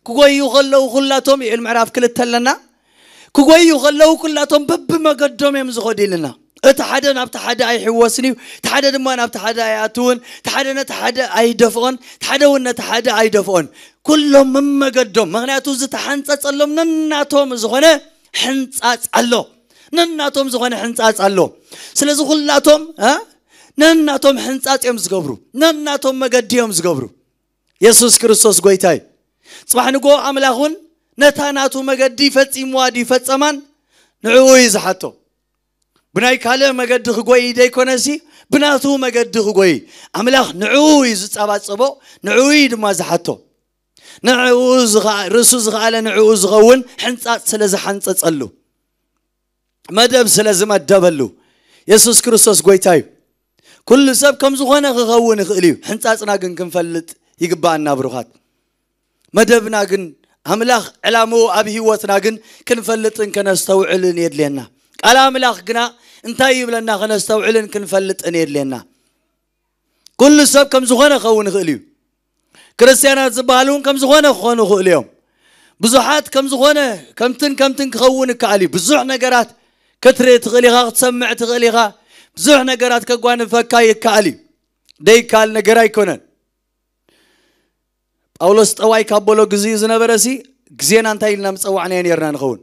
ክጎዩ ከለዉ ኩላቶም፣ ይእል ምዕራፍ ክልተ ኣለና፣ ክጎዩ ከለዉ ኩላቶም በብመገዶም እዮም ዝኸዱ ኢልና። እቲ ሓደ ናብቲ ሓደ ኣይሕወስን እዩ፣ እቲ ሓደ ድማ ናብቲ ሓደ ኣይኣትውን፣ እቲ ሓደ ነቲ ሓደ ኣይደፍኦን፣ እቲ ሓደ እውን ነቲ ሓደ ኣይደፍኦን። ኩሎም መመገዶም፣ ምኽንያቱ ዝተሓንጸጸሎም ነናቶም ዝኾነ ሕንጻጽ ኣሎ፣ ነናቶም ዝኾነ ሕንጻጽ ኣሎ። ስለዚ ኩላቶም እ ነናቶም ሕንጻጽ እዮም ዝገብሩ፣ ነናቶም መገዲ እዮም ዝገብሩ። የሱስ ክርስቶስ ጎይታ እዩ። ጽባሕ ንጎ ኣምላኽ እውን ነታ ናቱ መገዲ ፈጺምዋ ድዩ ፈጸማን ንዕኡ እዩ ዝሓቶ። ብናይ ካልእ መገዲ ክጎይ ደይኮነሲ፣ ብናቱ መገዲ ክጎይ ኣምላኽ ንዕኡ እዩ ዝጸባጸቦ፣ ንዕኡ እዩ ድማ ዝሓቶ። ንዕኡ ዝኸኣ-፣ ርእሱ ዝኸኣለ ንዕኡ ዝኸውን ሕንጻጽ ስለ ዝሓንጸጸሉ፣ መደብ ስለ ዝመደበሉ፣ የሱስ ክርስቶስ ጎይታ እዩ። ኩሉ ሰብ ከም ዝኾነ ክኸውን ይኽእል እዩ። ሕንጻጽና ግን ክንፈልጥ ይግባኣና ብሩኻት። መደብና ግን፣ ኣምላኽ ዕላምኡ ኣብ ህይወትና ግን ክንፈልጥን ከነስተውዕልን የድልየና። ቃል ኣምላኽ ግና እንታይ ይብለና ከነስተውዕልን ክንፈልጥን የድልየና። ኩሉ ሰብ ከም ዝኾነ ክኸውን ይኽእል እዩ። ክርስትያናት ዝበሃል እውን ከም ዝኾነ ክኾኑ ይኽእሉ እዮም። ብዙሓት ከም ዝኾነ፣ ከምትን ከምትን ክኸውን ይከኣል እዩ። ብዙሕ ነገራት ክትርኢ ትኽእል ኢኻ፣ ክትሰምዕ ትኽእል ኢኻ። ብዙሕ ነገራት ከጓንፈካ ይከኣል እዩ። ደይከኣል ነገር ኣይኮነን። ጳውሎስ ጠዋይ ካብ በሎ ግዜኡ ዝነበረ ሲ፣ ግዜና እንታይ ኢልና ምጸዋዕናዮ ነይርና ንኸውን?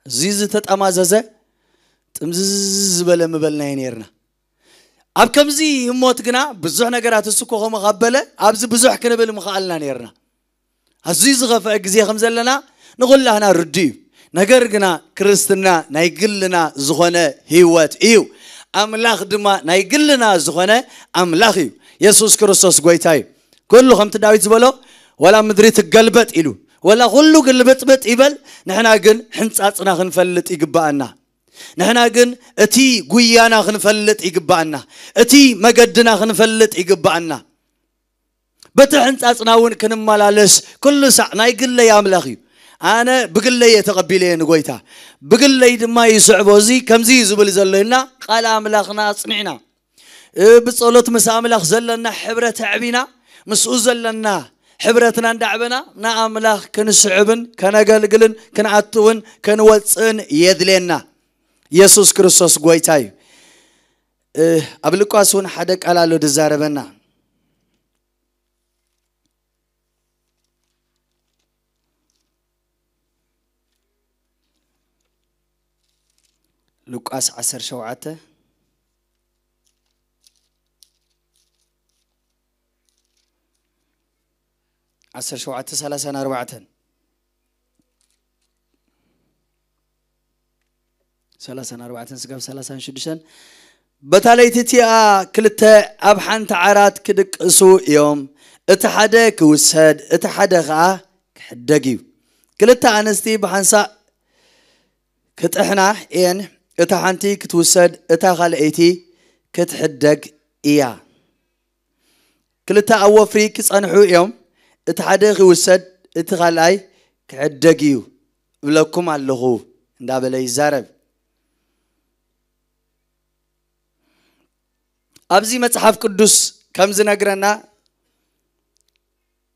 እዚ ዝተጠማዘዘ ጥምዝዝ ዝበለ ምበልናዮ ነይርና። ኣብ ከምዚ ህሞት ግና ብዙሕ ነገራት እሱ እኮ ከምኡ ካብ በለ፣ ኣብዚ ብዙሕ ክንብል ምኸኣልና ነይርና። ኣዝዩ ዝኸፍአ ግዜ ከም ዘለና ንኹላህና ርዱእ እዩ። ነገር ግና ክርስትና ናይ ግልና ዝኾነ ህይወት እዩ። ኣምላኽ ድማ ናይ ግልና ዝኾነ ኣምላኽ እዩ። የሱስ ክርስቶስ ጎይታ እዩ። ኩሉ ከምቲ ዳዊት ዝበሎ፣ ወላ ምድሪ ትገልበጥ ኢሉ፣ ወላ ኩሉ ግልብጥብጥ ይበል፣ ንሕና ግን ሕንጻጽና ክንፈልጥ ይግባኣና። ንሕና ግን እቲ ጉያና ክንፈልጥ ይግባኣና። እቲ መገድና ክንፈልጥ ይግባኣና። በቲ ሕንጻጽና እውን ክንመላለስ ኩሉ ሳዕ ናይ ግለይ ኣምላኽ እዩ። ኣነ ብግለይ እየ ተቐቢለየ ንጎይታ። ብግለይ ድማ ይስዕቦ። እዚ ከምዚ እዩ ዝብል ዘሎ ኢልና ቃል ኣምላኽና ኣጽኒዕና፣ እ፣ ብጸሎት ምስ ኣምላኽ ዘለና ሕብረት ኣዕቢና፣ ምስኡ ዘለና ሕብረትና እንዳዕበና ንኣምላኽ ክንስዕብን ከነገልግልን ክንኣትውን ክንወጽእን የድልየና። የሱስ ክርስቶስ ጎይታ እዩ። እ፣ ኣብ ሉቃስ እውን ሓደ ቃል ኣሎ ዝዛረበና። ሉቃስ ዓሰርተ ሸውዓተ፣ ዓሰርተ ሸውዓተ፣ ሰላሳን ኣርባዕተን። ሰላሳን ኣርባዕተን ስጋብ ሰላሳን ሽዱሽተን። በታ ለይቲ እቲኣ ክልተ ኣብ ሓንቲ ዓራት ክድቅሱ እዮም። እቲ ሓደ ክውሰድ፣ እቲ ሓደ ኸኣ ክሕደግ እዩ። ክልተ ኣንስቲ ብሓንሳእ ክጥሕና እየን። እታ ሓንቲ ክትውሰድ፣ እታ ካልኣይቲ ክትሕደግ እያ። ክልተ ኣብ ወፍሪ ክጸንሑ እዮም። እቲ ሓደ ክውሰድ፣ እቲ ካልኣይ ክሕደግ እዩ እብለኩም ኣለኹ እንዳበለ ይዛረብ። ኣብዚ መጽሓፍ ቅዱስ ከም ዝነግረና፣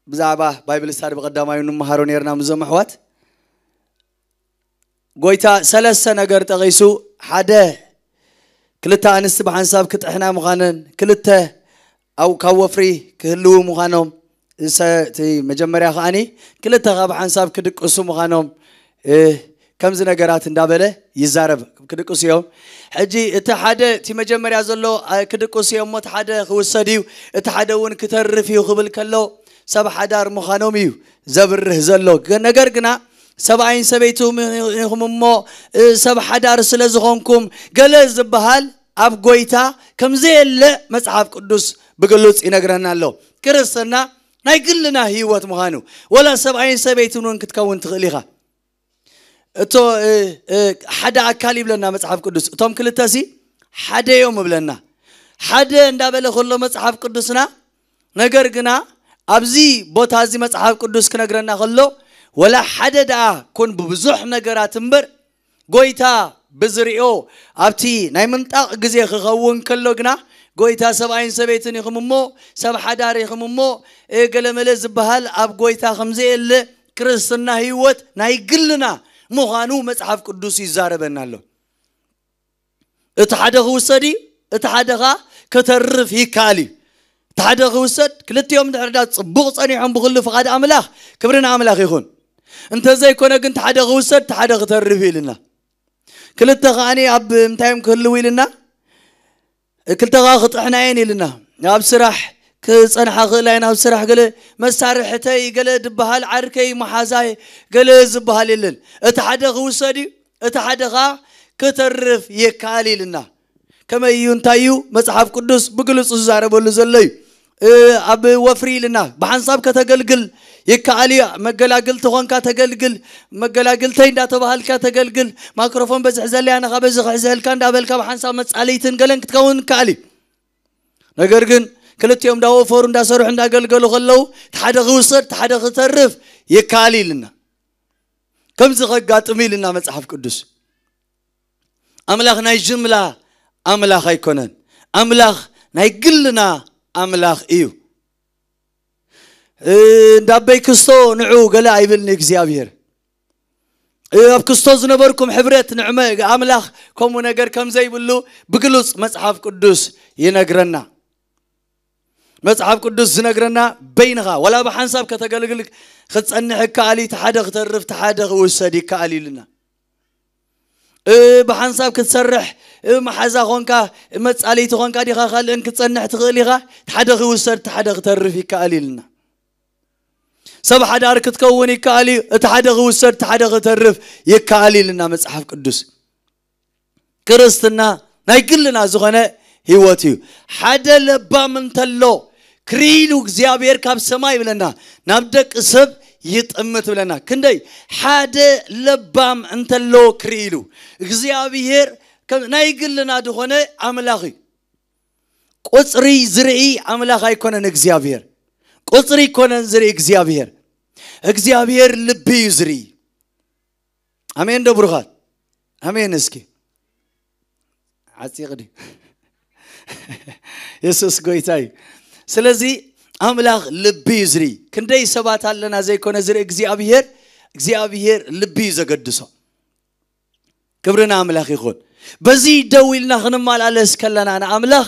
ብዛዕባ ባይብል ስታዲ ብቐዳማዩ እንመሃሮ ነይርና ምስዞም ኣሕዋት። ጎይታ ሰለስተ ነገር ጠቒሱ፣ ሓደ ክልተ ኣንስቲ ብሓንሳብ ክጥሕና ምዃነን፣ ክልተ ኣብ፣ ካብ ወፍሪ ክህልዉ ምዃኖም፣ እሰ-፣ እቲ መጀመርያ ከኣኒ ክልተ ካብ ሓንሳብ ክድቅሱ ምዃኖም፣ እ፣ ከምዚ ነገራት እንዳበለ ይዛረብ። ክድቅሱ እዮም። ሕጂ እቲ ሓደ፣ እቲ መጀመርያ ዘሎ፣ እ፣ ክድቅሱ እዮም እሞ እቲ ሓደ ክውሰድ እዩ፣ እቲ ሓደ እውን ክተርፍ እዩ ክብል ከሎ፣ ሰብ ሓዳር ምዃኖም እዩ ዘብርህ ዘሎ። ገ-፣ ነገር ግና ሰብኣይን ሰበይቱም ኢኹም እሞ፣ እ፣ ሰብ ሓዳር ስለ ዝኾንኩም ገለ ዝበሃል ኣብ ጎይታ ከም ዘየለ መጽሓፍ ቅዱስ ብግሉጽ ይነግረና ኣሎ። ክርስትና ናይ ግልና ህይወት ምዃኑ፣ ወላ ሰብኣይን ሰበይትን እውን ክትከውን ትኽእል ኢኻ። እቶ ሓደ ኣካል ይብለና መጽሓፍ ቅዱስ። እቶም ክልተሲ ሓደ እዮም ይብለና። ሓደ እንዳበለ ከሎ መጽሓፍ ቅዱስና፣ ነገር ግና ኣብዚ ቦታ እዚ መጽሓፍ ቅዱስ ክነግረና ከሎ፣ ወላ ሓደ ደኣ ኩን ብብዙሕ ነገራት እምበር፣ ጎይታ ብዝሪኦ ኣብቲ ናይ ምንጣቕ ግዜ ክኸውን ከሎ ግና፣ ጎይታ ሰብኣይን ሰበይትን ኢኹም እሞ፣ ሰብ ሓዳር ኢኹም እሞ፣ ገለመለ ዝበሃል ኣብ ጎይታ ከምዘየለ፣ ክርስትና ህይወት ናይ ግልና ምዃኑ መጽሓፍ ቅዱስ ይዛረበና ኣሎ። እቲ ሓደ ክውሰድ እዩ፣ እቲ ሓደ ኸኣ ከተርፍ ይከኣል እዩ። እቲ ሓደ ክውሰድ፣ ክልቲኦም ድሕር ዳ ጽቡቕ ጸኒሖም ብኹሉ ፍቓድ ኣምላኽ፣ ክብሪ ንኣምላኽ ይኹን። እንተዘይኮነ ግን፣ እቲ ሓደ ክውሰድ፣ እቲ ሓደ ክተርፍ እዩ ኢልና። ክልተ ከኣኒ ኣብ እንታይ እዮም ክህልው ኢልና? ክልተ ከኣ ክጥሕና እየን ኢልና። ኣብ ስራሕ ክጸንሓ ክእላ እየን፣ ኣብ ስራሕ ገለ መሳርሕተይ ገለ ድበሃል፣ ዓርከይ፣ መሓዛይ ገለ ዝበሃል የለን። እቲ ሓደ ክውሰድ እዩ፣ እቲ ሓደ ከኣ ክተርፍ ይከኣል ኢልና። ከመይ እዩ፣ እንታይ እዩ መጽሓፍ ቅዱስ ብግልጹ ዝዛረበሉ ዘሎ እዩ። ኣብ ወፍሪ ኢልና ብሓንሳብ ከተገልግል ይከኣል እዩ። መገላግልቲ ኾንካ ተገልግል፣ መገላግልተይ እንዳተባሃልካ ተገልግል፣ ማክሮፎን በዝሕ ዘለያ ንኻ በዚ ክሕዘልካ እንዳበልካ ብሓንሳብ መጻለይትን ገለን ክትከውን ይከኣል እዩ። ነገር ግን ክልቲኦም እንዳወፈሩ እንዳሰርሑ እንዳገልገሉ ከለዉ፣ እቲ ሓደ ክውሰድ፣ እቲ ሓደ ክተርፍ ይከኣል ኢልና። ከምዚ ከጋጥም ኢልና መጽሓፍ ቅዱስ። ኣምላኽ ናይ ጅምላ ኣምላኽ ኣይኮነን። ኣምላኽ ናይ ግልና ኣምላኽ እዩ። እ፣ እንዳበይ ክስቶ ንዑ ገለ ኣይብልኒ እግዚኣብሔር። እ፣ ኣብ ክስቶ ዝነበርኩም ሕብረት ንዕመ ኣምላኽ ከምኡ ነገር ከም ዘይብሉ ብግሉጽ መጽሓፍ ቅዱስ ይነግረና። መጽሓፍ ቅዱስ ዝነግረና በይንኻ፣ ወላ ብሓንሳብ ከተገልግል ክትጸንሕ ይከኣል እዩ፣ እቲ ሓደ ክተርፍ፣ እቲ ሓደ ክውሰድ ይከኣል እዩ ኢልና። እ፣ ብሓንሳብ ክትሰርሕ፣ እ፣ መሓዛ ኾንካ፣ መጻለይቲ ኾንካ ዲኻ፣ ካልእን ክትጸንሕ ትኽእል ኢኻ፣ እቲ ሓደ ክውሰድ፣ እቲ ሓደ ክተርፍ ይከኣል እዩ ኢልና። ሰብ ሓዳር ክትከውን ይከኣል እዩ፣ እቲ ሓደ ክውሰድ፣ እቲ ሓደ ክተርፍ ይከኣል እዩ ኢልና መጽሓፍ ቅዱስ። ክርስትና ናይ ግልና ዝኾነ ህይወት እዩ። ሓደ ለባም እንተሎ ክርኢ ኢሉ እግዚኣብሔር ካብ ሰማይ ይብለና፣ ናብ ደቂ ሰብ ይጥምት ይብለና። ክንደይ ሓደ ለባም እንተሎ ክርኢ ኢሉ እግዚኣብሔር ከም ናይ ግልና ዝኾነ ኣምላኽ እዩ። ቁጽሪ ዝርኢ ኣምላኽ ኣይኮነን እግዚኣብሔር። ቁጽሪ ኣይኮነን ዝርኢ እግዚኣብሔር። እግዚኣብሔር ልቢ እዩ ዝርኢ። ኣሜን ዶ ብሩኻት? ኣሜን። እስኪ ዓጺቕ ድዩ? የሱስ ጎይታ እዩ። ስለዚ ኣምላኽ ልቢ እዩ ዝርኢ። ክንደይ ሰባት ኣለና ዘይኮነ ዝርኢ እግዚኣብሔር፣ እግዚኣብሔር ልቢ እዩ ዘገድሶ። ክብሪ ንኣምላኽ ይኹን። በዚ ደው ኢልና ክንመላለስ ከለና ንኣምላኽ፣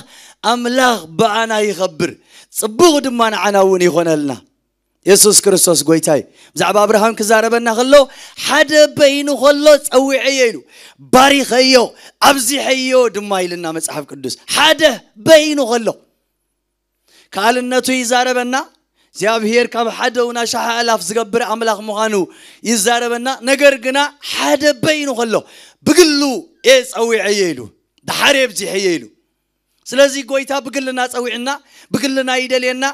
ኣምላኽ ብኣና ይኸብር፣ ጽቡቕ ድማ ንዓና እውን ይኾነልና። የሱስ ክርስቶስ ጎይታ እዩ። ብዛዕባ ኣብርሃም ክዛረበና ከሎ፣ ሓደ በይኑ ከሎ ጸዊዐዮ ኢሉ፣ ባሪኸዮ፣ ኣብዚሐዮ ድማ ኢልና መጽሓፍ ቅዱስ። ሓደ በይኑ ከሎ። ከኣልነቱ ይዛረበና። እግዚኣብሔር ካብ ሓደ እውን ኣሽሓ ኣእላፍ ዝገብር ኣምላኽ ምዃኑ ይዛረበና። ነገር ግና ሓደ በይኑ ከሎ፣ ብግሉ እየ ጸዊዐዮ ኢሉ፣ ደሓር እየ ኣብዚሐዮ ኢሉ። ስለዚ ጎይታ ብግልና ጸዊዕና፣ ብግልና ይደልየና።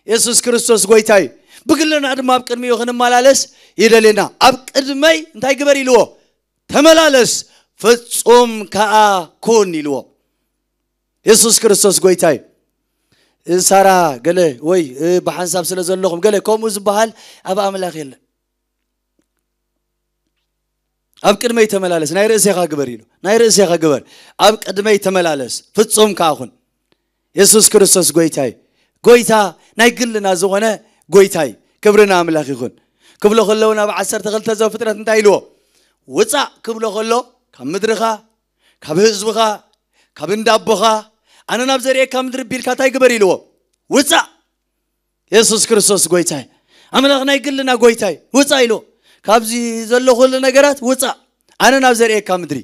የሱስ ክርስቶስ ጎይታ እዩ። ብግልና ድማ ኣብ ቅድሚኡ ክንመላለስ ይደልየና። ኣብ ቅድመይ እንታይ ግበር ኢልዎ? ተመላለስ፣ ፍጹም ከኣ ኩን ኢልዎ። የሱስ ክርስቶስ ጎይታ እዩ። ሳራ ገለ ወይ ብሓንሳብ ስለ ዘለኹም ገለ ከምኡ ዝበሃል ኣብ ኣምላኽ የለን። ኣብ ቅድመይ ተመላለስ፣ ናይ ርእሴኻ ግበር ኢሉ። ናይ ርእሴኻ ግበር፣ ኣብ ቅድመይ ተመላለስ፣ ፍጹም ከኣ ኩን። የሱስ ክርስቶስ ጎይታ እዩ። ጎይታ ናይ ግልና ዝኾነ ጎይታ እዩ። ክብሪ ንኣምላኽ ይኹን። ክብሎ ከለዉ ናብ ዓሰርተ ክልተ ዘፍጥረት እንታይ ኢልዎ? ውጻእ ክብሎ ከሎ ካብ ምድርኻ፣ ካብ ህዝብኻ፣ ካብ እንዳ ኣቦኻ፣ ኣነ ናብ ዘርእየካ ምድሪ ቢልካ እንታይ ግበር ኢልዎ? ውጻእ። የሱስ ክርስቶስ ጎይታ እዩ። ኣምላኽ ናይ ግልና ጎይታ እዩ። ውጻእ ኢልዎ። ካብዚ ዘሎ ኩሉ ነገራት ውጻእ። ኣነ ናብ ዘርእየካ ምድሪ።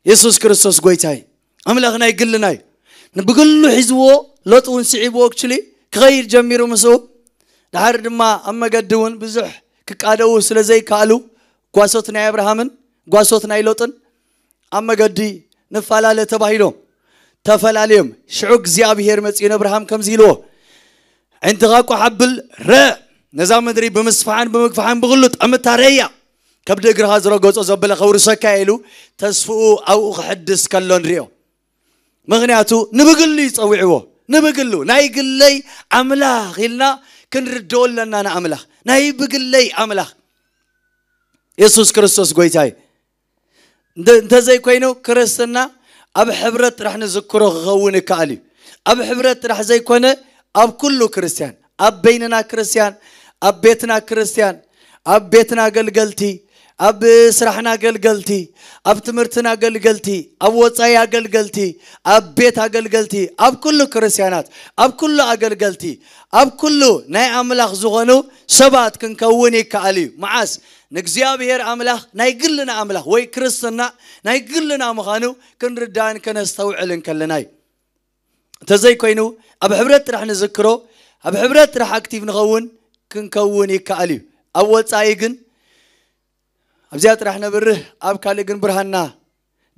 የሱስ ክርስቶስ ጎይታ እዩ። ኣምላኽ ናይ ግልና እዩ። ብግሉ ሒዝዎ፣ ሎጥ እውን ስዒብዎ፣ ኣክቹሊ ክኸይድ ጀሚሩ ምስኡ። ደሓር ድማ ኣብ መገዲ እውን ብዙሕ ክቃደዉ ስለ ዘይከኣሉ፣ ጓሶት ናይ ኣብርሃምን ጓሶት ናይ ሎጥን ኣብ መገዲ ንፈላለ ተባሂሎም ተፈላለዮም። ሽዑ እግዚኣብሄር መጺኡ ንኣብርሃም ከምዚ ኢልዎ፣ "ኣዒንትኻ ቋሕ ኣብል፣ ርእ፣ ነዛ ምድሪ ብምስፋሕን ብምግፋሕን ብኹሉ ጠምታ ረእያ። ከብዲ እግርኻ ዝረገጾ ዘበለ ከውርሰካ ኢሉ ተስፍኡ ኣብኡ ክሕድስ ከሎ ንሪኦ። ምኽንያቱ ንብግሉ ይጸውዕዎ። ንብግሉ ናይ ግለይ ኣምላኽ ኢልና ክንርድኦ ኣለና። ንኣምላኽ ናይ ብግለይ ኣምላኽ የሱስ ክርስቶስ ጎይታይ። እንተ- እንተዘይኮይኑ ክርስትና ኣብ ሕብረት ጥራሕ ንዝክሮ ክኸውን ይከኣል እዩ። ኣብ ሕብረት ጥራሕ ዘይኮነ ኣብ ኩሉ ክርስትያን፣ ኣብ በይንና ክርስትያን፣ ኣብ ቤትና ክርስትያን፣ ኣብ ቤትና ኣገልገልቲ፣ ኣብ ስራሕና ኣገልገልቲ፣ ኣብ ትምህርትና ኣገልገልቲ፣ ኣብ ወጻኢ ኣገልገልቲ፣ ኣብ ቤት ኣገልገልቲ፣ ኣብ ኩሉ ክርስትያናት፣ ኣብ ኩሉ ኣገልገልቲ፣ ኣብ ኩሉ ናይ ኣምላኽ ዝኾኑ ሰባት ክንከውን ይከኣል እዩ። መዓስ ንእግዚኣብሔር ኣምላኽ ናይ ግልና ኣምላኽ ወይ ክርስትና ናይ ግልና ምዃኑ ክንርዳእን ከነስተውዕልን ከለና እዩ። እንተዘይኮይኑ ኣብ ሕብረት ጥራሕ ንዝክሮ፣ ኣብ ሕብረት ጥራሕ ኣክቲቭ ንኸውን ክንከውን ይከኣል እዩ። ኣብ ወጻኢ ግን ኣብዚኣ ጥራሕ ነብርህ፣ ኣብ ካልእ ግን ብርሃንና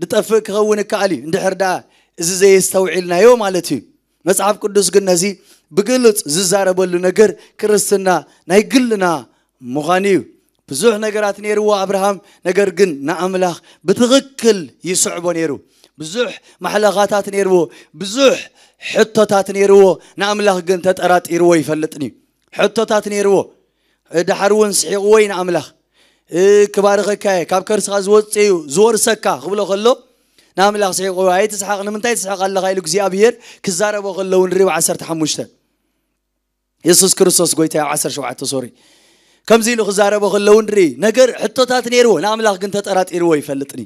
ድጠፍእ ክኸውን ይከኣል እዩ። እንድሕር ደኣ እዚ ዘየስተውዒልናዮ ማለት እዩ። መጽሓፍ ቅዱስ ግን ነዚ ብግሉጽ ዝዛረበሉ ነገር ክርስትና ናይ ግልና ምዃኑ እዩ። ብዙሕ ነገራት ነይርዎ ኣብርሃም፣ ነገር ግን ንኣምላኽ ብትኽክል ይስዕቦ ነይሩ። ብዙሕ ማሕለኻታት ነይርዎ፣ ብዙሕ ሕቶታት ነይርዎ፣ ንኣምላኽ ግን ተጠራጢርዎ ይፈልጥን እዩ። ሕቶታት ነይርዎ፣ ድሓር እውን ስሒቕዎ እዩ ንኣምላኽ። ክባርኸካ እየ፣ ካብ ከርስኻ ዝወፅእ እዩ ዝወርሰካ ክብሎ ከሎ ንኣምላኽ ስሒቕዎ። ኣይትስሓቕ፣ ንምንታይ ትስሕቕ ኣለኻ ኢሉ እግዚኣብሔር ክዛረቦ ከሎ እውን ሪብ ዓሰርተ ሓሙሽተ የሱስ ክርስቶስ ጎይታ ኣብ ዓሰርተ ሸውዓተ ሶሪ ከምዚ ኢሉ ክዛረቦ ከለዉ ንርኢ። ነገር ሕቶታት ነይርዎ፣ ንኣምላኽ ግን ተጠራጢርዎ ይፈልጥኒ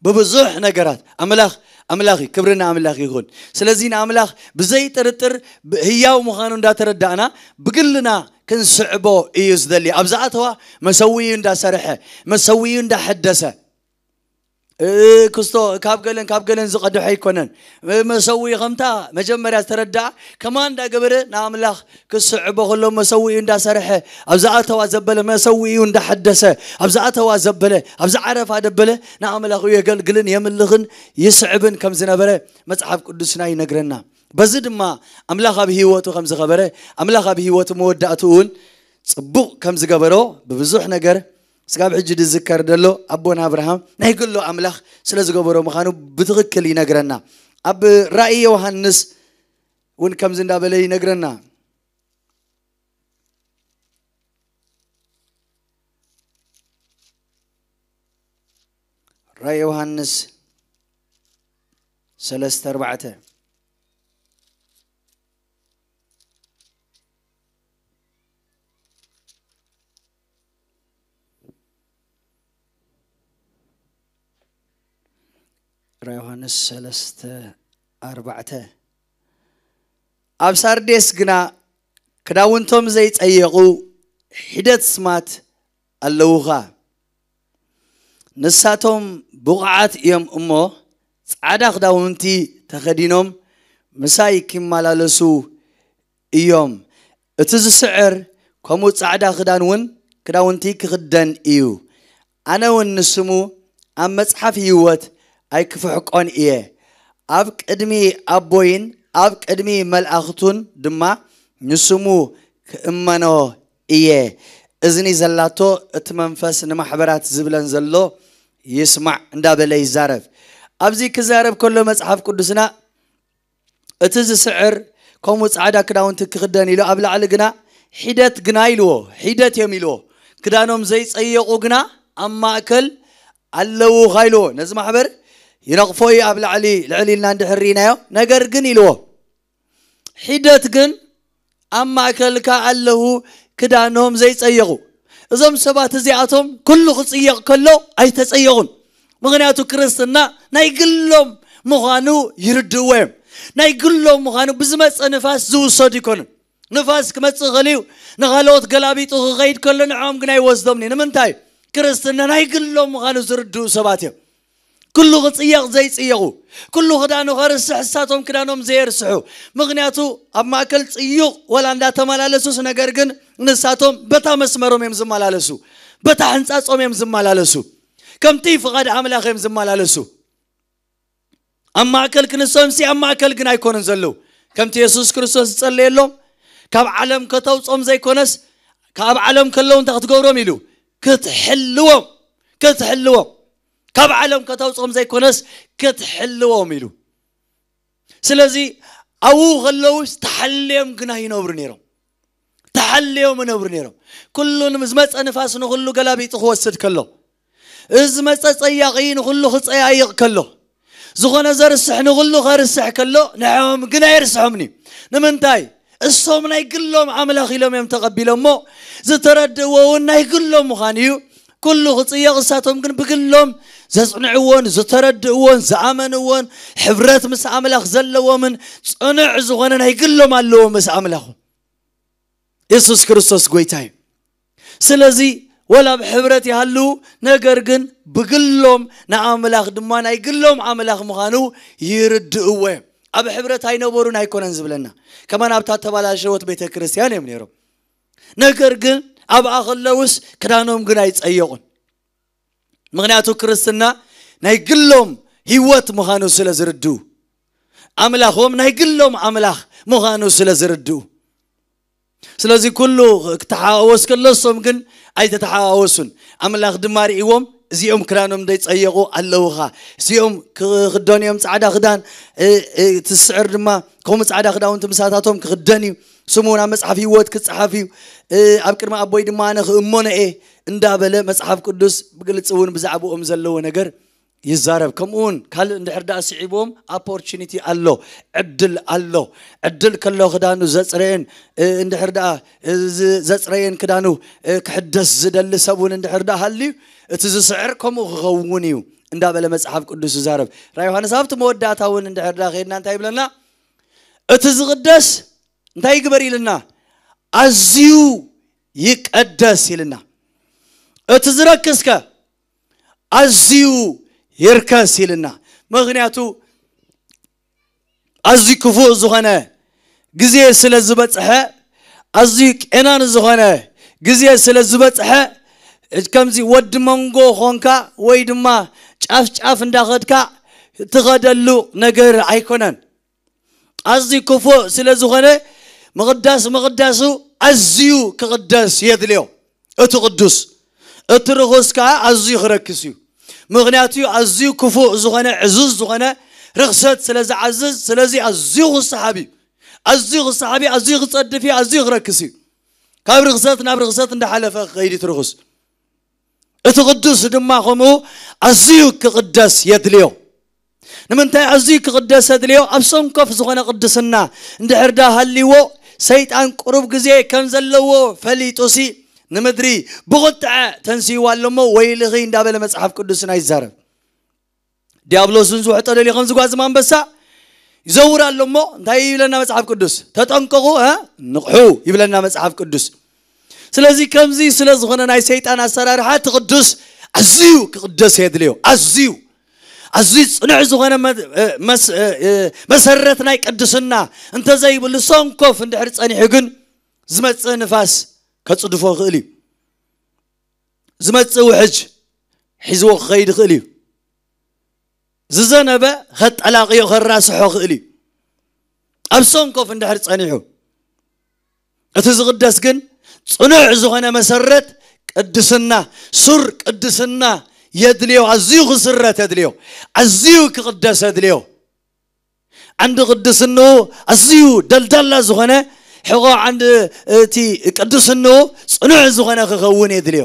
ብብዙሕ ነገራት። ኣምላኽ ኣምላኽ እዩ፣ ክብሪ ንኣምላኽ ይኹን። ስለዚ ንኣምላኽ ብዘይጥርጥር ብ- ህያው ምዃኑ እንዳተረዳእና ብግልና ክንስዕቦ እዩ ዝደሊ። ኣብ ዝኣተዋ መሰዊ እዩ እንዳሰርሐ፣ መሰዊ እዩ እንዳሐደሰ። እ፣ ክስቶ ካብ ገለን ካብ ገለን ዝቐድሖ ኣይኮነን። እ፣ መሰዊ ከምታ መጀመርያ ዝተረድኣ ከማን እንዳገበረ ንኣምላኽ ክስዕቦ ከሎ መሰዊኡ እንዳሰርሐ፣ ኣብ ዝኣተዋ ዘበለ መሰዊኡ እንዳሐደሰ፣ ኣብ ዝኣተዋ ዘበለ፣ ኣብ ዝዓረፋ ደበለ ንኣምላኹ የገልግልን የምልኽን ይስዕብን ከም ዝነበረ መጽሓፍ ቅዱስና ይነግረና። በዚ ድማ ኣምላኽ ኣብ ህይወቱ ከም ዝኸበረ፣ ኣምላኽ ኣብ ህይወቱ መወዳእትኡ እውን ጽቡቕ ከም ዝገበሮ ብብዙሕ ነገር ስጋብ ሕጂ ዝዝከር ዘሎ ኣቦና ኣብርሃም ናይ ግሎ ኣምላኽ ስለ ዝገበሮ ምዃኑ ብትኽክል ይነግረና። ኣብ ራእይ ዮሃንስ እውን ከምዚ እንዳበለ ይነግረና። ራእይ ዮሃንስ ሰለስተ ኣርባዕተ። ራእይ ዮሃንስ ሰለስተ ኣርባዕተ። ኣብ ሳርዴስ ግና ክዳውንቶም ዘይጸየቑ ሒደት ስማት ኣለዉኻ። ንሳቶም ብቑዓት እዮም እሞ፣ ጻዕዳ ክዳውንቲ ተኸዲኖም ምሳይ ኪመላለሱ እዮም። እቲ ዝስዕር ከምኡ ጻዕዳ ክዳን እውን ክዳውንቲ ክኽደን እዩ። ኣነ እውን ንስሙ ኣብ መጽሓፍ ህይወት ኣይክፍሕቆን እየ። ኣብ ቅድሚ ኣቦይን ኣብ ቅድሚ መላእኽቱን ድማ ንስሙ ክእመኖ እየ። እዝኒ ዘላቶ እቲ መንፈስ ንማሕበራት ዝብለን ዘሎ ይስማዕ እንዳበለ ይዛረብ። ኣብዚ ክዛረብ ከሎ መጽሓፍ ቅዱስና እቲ ዝስዕር ከምኡ ጻዕዳ ክዳውንቲ ክኽደን ኢሉ፣ ኣብ ላዕሊ ግና ሒደት ግና ኢልዎ፣ ሒደት እዮም ኢልዎ። ክዳኖም ዘይጸየቑ ግና ኣብ ማእከል ኣለዉ ኢልዎ። ነዚ ማሕበር ይነቕፎ እዩ ኣብ ላዕሊ ልዕል ኢልና እንድሕር ርኢናዮ። ነገር ግን ኢልዎ፣ ሒደት ግን ኣብ ማእከልካ ኣለዉ ክዳኖም ዘይጸየቑ። እዞም ሰባት እዚኣቶም ኩሉ ክጽየቕ ከሎ ኣይተጸየቑን። ምኽንያቱ ክርስትና ናይ ግሎም ምዃኑ ይርድእዎ እዮም። ናይ ግሎም ምዃኑ ብዝመጸ ንፋስ ዝውሰዱ ይኮኑን። ንፋስ ክመጽእ ከልዩ ንኻልኦት ገላቢጡ ክኸይድ ከሎ ንዕኦም ግን ኣይወስዶምን እዩ። ንምንታይ? ክርስትና ናይ ግሎም ምዃኑ ዝርድኡ ሰባት እዮም። ኩሉ ክጽየቕ ዘይጽየቑ፣ ኩሉ ክዳኑ ከርስሕ እሳቶም ክዳኖም ዘየርስሑ። ምኽንያቱ ኣብ ማእከል ጽዩቕ ወላ እንዳተመላለሱስ፣ ነገር ግን ንሳቶም በታ መስመሮም እዮም ዝመላለሱ፣ በታ ሕንጻጾም እዮም ዝመላለሱ፣ ከምቲ ፍቓድ ኣምላኽ እዮም ዝመላለሱ። ኣብ ማእከል ክንሶምሲ ኣብ ማእከል ግን ኣይኮኑን ዘለዉ። ከምቲ የሱስ ክርስቶስ ዝጸለየሎም፣ ካብ ዓለም ከተውጾም ዘይኮነስ ካብ ዓለም ከለዉ እንታይ ክትገብሮም ኢሉ ክትሕልዎም ክትሕልዎም ካብ ዓለም ከተውፅኦም ዘይኮነስ ክትሕልዎም ኢሉ። ስለዚ ኣብኡ ከለውስ ተሓልዮም ግና ይነብሩ ነይሮም። ተሓልዮም ይነብሩ ነይሮም። ኩሉ ዝመፀ ንፋስ ንኩሉ ገላቢጡ ክወስድ ከሎ፣ እዚ ዝመፀ ፀያቒ ንኩሉ ክፀያይቕ ከሎ፣ ዝኾነ ዘርስሕ ንኩሉ ከርስሕ ከሎ ንዕኦም ግን ኣይርስሖምን እዩ። ንምንታይ? እሶም ናይ ግሎም ኣምላኽ ኢሎም እዮም ተቐቢሎሞ። ዝተረድእዎ እውን ናይ ግሎም ምዃኑ እዩ። ኩሉ ክጽየቕ፣ እሳቶም ግን ብግሎም ዘጽንዕዎን ዝተረድእዎን ዝኣመንዎን ሕብረት ምስ ኣምላኽ ዘለዎምን ጽኑዕ ዝኾነ ናይ ግሎም ኣለዎም ምስ ኣምላኹ። የሱስ ክርስቶስ ጎይታ እዩ። ስለዚ ወላ ኣብ ሕብረት ይሃልዉ፣ ነገር ግን ብግሎም ንኣምላኽ ድማ ናይ ግሎም ኣምላኽ ምዃኑ ይርድእዎ እዮም። ኣብ ሕብረት ኣይነበሩን ኣይኮነን ዝብለና። ከማን ኣብታ ተባላሸወት ቤተ ክርስቲያን እዮም ነይሮም። ነገር ግን ኣብኣ ከለውስ ክዳኖም ግን ኣይጸየቑን። ምኽንያቱ ክርስትና ናይ ግሎም ህይወት ምዃኑ ስለ ዝርድኡ፣ ኣምላኾም ናይ ግሎም ኣምላኽ ምዃኑ ስለ ዝርድኡ። ስለዚ ኩሉ ክተሓዋወስ ከሎ እሶም ግን ኣይተተሓዋወሱን። ኣምላኽ ድማ ርእይዎም፣ እዚኦም ክዳኖም ዘይጸየቑ ኣለውኻ፣ እዚኦም ክኽደኑ እዮም ጻዕዳ ክዳን፣ እ፣ እ፣ እቲ ዝስዕር ድማ ከምኡ ጻዕዳ ክዳውንቲ ምሳታቶም ክኽደን እዩ፣ ስሙ ናብ መጽሓፍ ህይወት ክጸሓፍ እዩ፣ እ፣ ኣብ ቅድሚ ኣቦይ ድማ ኣነ ክእመኖ እየ እንዳበለ መጽሓፍ ቅዱስ ብግልጺ እውን ብዛዕባኦም ዘለዎ ነገር ይዛረብ። ከምኡ እውን ካልእ እንድሕር ደኣ ስዒብዎም ኦፖርቹኒቲ ኣሎ፣ ዕድል ኣሎ። ዕድል ከሎ ክዳኑ ዘጽረየን፣ እ፣ እንድሕር ደኣ እዚ ዘጽረየን ክዳኑ፣ እ፣ ክሕደስ ዝደሊ ሰብ እውን እንድሕር ደኣ ሃልዩ፣ እቲ ዝስዕር ከምኡ ክኸውን እዩ እንዳበለ መጽሓፍ ቅዱስ ይዛረብ። ራ ዮሃንስ ኣብቲ መወዳእታ እውን እንድሕር ደኣ ከይድና እንታይ ይብለና? እቲ ዝቕደስ እንታይ ይግበር ኢልና? ኣዝዩ ይቀደስ ኢልና። እቲ ዝረክስከ ኣዝዩ ይርከስ ኢልና። ምኽንያቱ ኣዝዩ ክፉእ ዝኾነ ግዜ ስለ ዝበጽሐ፣ ኣዝዩ ቄናን ዝኾነ ግዜ ስለ ዝበጽሐ፣ ከምዚ ወዲ መንጎ ኾንካ ወይ ድማ ጫፍ ጫፍ እንዳኸድካ ትኸደሉ ነገር ኣይኮነን። ኣዝዩ ክፉእ ስለ ዝኾነ ምቕዳስ ምቕዳሱ ኣዝዩ ክቕደስ የድልዮ። እቲ ቅዱስ፣ እቲ ርኹስ ከኣ ኣዝዩ ክረክስ እዩ። ምኽንያቱ ኣዝዩ ክፉእ ዝኾነ ዕዙዝ ዝኾነ ርኽሰት ስለ ዝዓዝዝ፣ ስለዚ ኣዝዩ ክሰሓብ እዩ። ኣዝዩ ክሰሓብ እዩ፣ ኣዝዩ ክጸድፍ እዩ፣ ኣዝዩ ክረክስ እዩ። ካብ ርኽሰት ናብ ርኽሰት እንዳሓለፈ ክኸይድ እዩ እቲ ርኹስ። እቲ ቅዱስ ድማ ከምኡ ኣዝዩ ክቕደስ የድልዮ። ንምንታይ ኣዝዩ ክቕደስ የድልዮ? ኣብ ሰንኮፍ ዝኾነ ቅድስና እንድሕር ዳ ሃልይዎ፣ ሰይጣን ቁሩብ ግዜ ከም ዘለዎ ፈሊጡሲ፣ ንምድሪ ብቑጥዐ ተንስይዋ ኣሎ እሞ፣ ወይልኺ እንዳበለ መጽሓፍ ቅዱስና ይዛረብ። ዲያብሎስ እውን ዝውሕጦ ደልዩ ከም ዝጓዝም ኣንበሳ ይዘውር ኣሎ እሞ፣ እንታይ ይብለና መጽሓፍ ቅዱስ? "ተጠንቀቑ፣ እ፣ ንቕሑ" ይብለና መጽሓፍ ቅዱስ። ስለዚ ከምዚ ስለ ዝኾነ ናይ ሰይጣን ኣሰራርሓ እቲ ቅዱስ ኣዝዩ ክቕደስ የድልዮ። ኣዝዩ፣ ኣዝዩ ጽኑዕ ዝኾነ መ-፣ እ፣ መስ-፣ እ፣ እ፣ መሰረት ናይ ቅድስና እንተዘይብሉ፣ ሰንኮፍ እንድሕር ጸኒሑ ግን ዝመጽእ ንፋስ ከጽድፎ ይኽእል እዩ። ዝመጽእ ውሕጅ ሒዝዎ ክኸይድ ይኽእል እዩ። ዝዘነበ ከጠላቕዮ ከራስሖ ይኽእል እዩ። ኣብ ሰንኮፍ እንድሕር ጸኒሑ፣ እቲ ዝቕደስ ግን ጽኑዕ ዝኾነ መሰረት ቅድስና፣ ሱር ቅድስና የድልዮ። ኣዝዩ ክስረት የድልዮ። ኣዝዩ ክቕደስ የድልዮ። ዓንዲ ቅድስንኡ ኣዝዩ ደልዳላ ዝኾነ፣ ሕቖ ዓንዲ እቲ ቅድስንኡ ጽኑዕ ዝኾነ ክኸውን የድልዮ።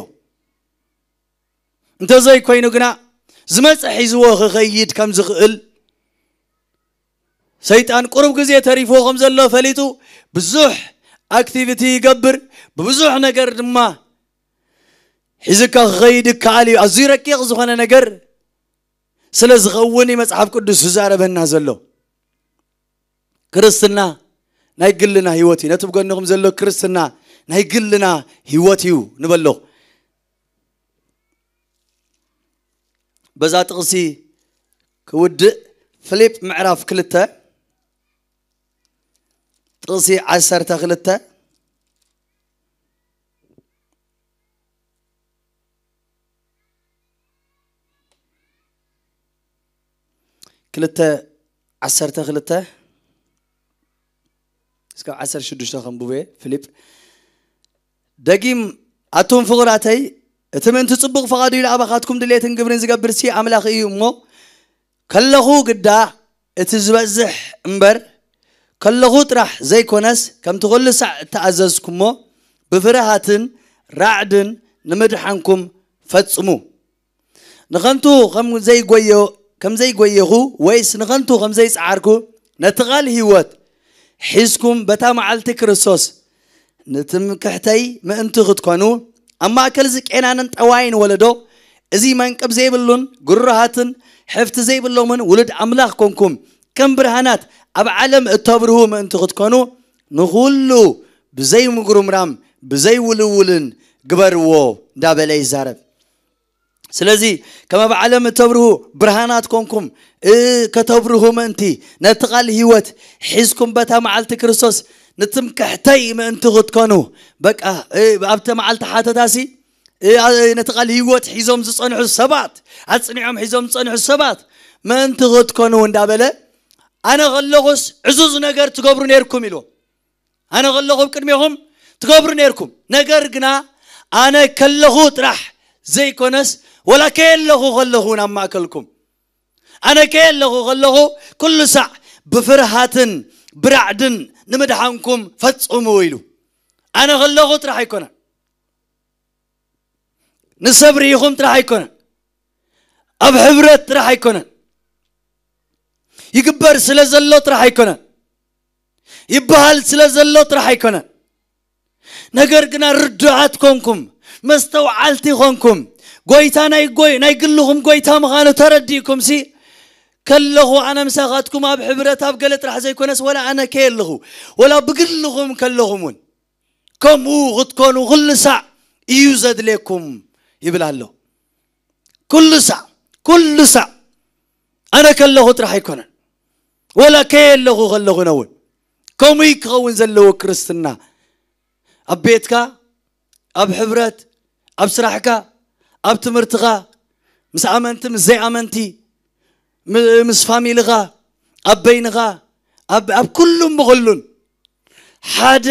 እንተዘይኮይኑ ግና፣ ዝመጽእ ሒዝዎ ክኸይድ ከም ዝኽእል፣ ሰይጣን ቁሩብ ግዜ ተሪፍዎ ከም ዘሎ ፈሊጡ፣ ብዙሕ ኣክቲቪቲ ይገብር፣ ብብዙሕ ነገር ድማ ሒዝካ ክኸይድ ይከኣል እዩ። ኣዝዩ ረቂቕ ዝኾነ ነገር ስለ ዝኸውን እዩ መጽሓፍ ቅዱስ ዝዛረበና ዘሎ። ክርስትና ናይ ግልና ህይወት እዩ። ነቲ ብጎንኹም ዘሎ፣ ክርስትና ናይ ግልና ህይወት እዩ ንበሎ። በዛ ጥቕሲ ክውድእ፣ ፊልጵ ምዕራፍ ክልተ ጥቕሲ ዓሰርተ ክልተ፣ ክልተ ዓሰርተ ክልተ እስካብ ዓሰርተ ሽዱሽተ ከንብቦ እየ። ፊልፕ ደጊም፣ ኣቱም ፍቑራተይ፣ እቲ ምእንቲ ጽቡቕ ፍቓዱ ኢሉ ኣባኻትኩም ድሌትን ግብርን ዝገብር ሲ ኣምላኽ እዩ እሞ፣ ከለኹ ግዳ እቲ ዝበዝሕ እምበር፣ ከለኹ ጥራሕ ዘይኮነስ፣ ከምቲ ኩሉ ሳዕ እተኣዘዝኩሞ፣ ብፍርሃትን ራዕድን ንምድሓንኩም ፈጽሙ። ንኸንቱ ከም ዘይጎዮ-፣ ከም ዘይጎየኹ ወይስ ንኸንቱ ከም ዘይጸዓርኩ፣ ነቲ ቃል ህይወት ሒዝኩም በታ መዓልቲ ክርስቶስ ንትምክሕተይ ምእንቲ ክትኮኑ፣ ኣብ ማእከል እዚ ቄናንን ጠዋይን ወለዶ፣ እዚ መንቅብ ዘይብሉን ግሩሃትን ሕፍቲ ዘይብሎምን ውሉድ ኣምላኽ ኮንኩም፣ ከም ብርሃናት ኣብ ዓለም እተብርሁ ምእንቲ ክትኮኑ፣ ንኹሉ ብዘይምጉርምራም ብዘይውልውልን ግበርዎ እንዳበለ ይዛረብ። ስለዚ ከም ኣብ ዓለም እተብርሁ ብርሃናት ኮንኩም፣ እ፣ ከተብርሁ ምእንቲ፣ ነቲ ቃል ህይወት ሒዝኩም በታ መዓልቲ ክርስቶስ ንትምክሕተይ ምእንቲ ክትኮኑ፣ በቃ፣ እ፣ ኣብቲ መዓልቲ ሓተታሲ፣ እ፣ ኣ-፣ ነቲ ቃል ህይወት ሒዞም ዝጸንሑ ሰባት፣ ኣጽኒዖም ሒዞም ዝጸንሑ ሰባት ምእንቲ ክትኮኑ እንዳበለ፣ ኣነ ከለኹስ ዕዙዝ ነገር ትገብሩ ነርኩም ኢልዎም። ኣነ ከለኹ ኣብ ቅድሜኹም ትገብሩ ነርኩም። ነገር ግና ኣነ ከለኹ ጥራሕ ዘይኮነስ፣ ወላ ከየለኹ ከለኹ እውን ኣብ ማእከልኩም፣ ኣነ ከየለኹ ከለኹ ኩሉ ሳዕ ብፍርሃትን ብራዕድን ንምድሓንኩም ፈጽሙ ኢሉ። ኣነ ከለኹ ጥራሕ ኣይኮነን፣ ንሰብ ርኢኹም ጥራሕ ኣይኮነን፣ ኣብ ሕብረት ጥራሕ ኣይኮነን፣ ይግበር ስለ ዘሎ ጥራሕ ኣይኮነን፣ ይበሃል ስለ ዘሎ ጥራሕ ኣይኮነን። ነገር ግና ርዱዓት ኮንኩም፣ መስተውዓልቲ ኮንኩም፣ ጎይታ ናይ ጎይ-፣ ናይ ግልኹም ጎይታ ምዃኑ ተረዲእኩም ሲ፣ ከለኹ ኣነ ምሳኻትኩም ኣብ ሕብረት ኣብ ገለ ጥራሕ ዘይኮነስ፣ ወላ ኣነ ከየለኹ፣ ወላ ብግልኹም ከለኹም እውን ከምኡ ክትኮኑ ኩሉ ሳዕ እዩ ዘድልየኩም ይብል ኣሎ። ኩሉ ሳዕ፣ ኩሉ ሳዕ። ኣነ ከለኹ ጥራሕ ኣይኮነን፣ ወላ ከየለኹ ከለኹ እውን ከምኡ እዩ ክኸውን ዘለዎ ክርስትና። ኣብ ቤትካ፣ ኣብ ሕብረት፣ ኣብ ስራሕካ፣ ኣብ ትምህርትኻ፣ ምስ ኣመንቲ፣ ምስ ዘይኣመንቲ፣ ም-፣ ምስ ፋሚልኻ፣ ኣብ በይንኻ፣ ኣብ፣ ኣብ ኩሉን ብኹሉን ሓደ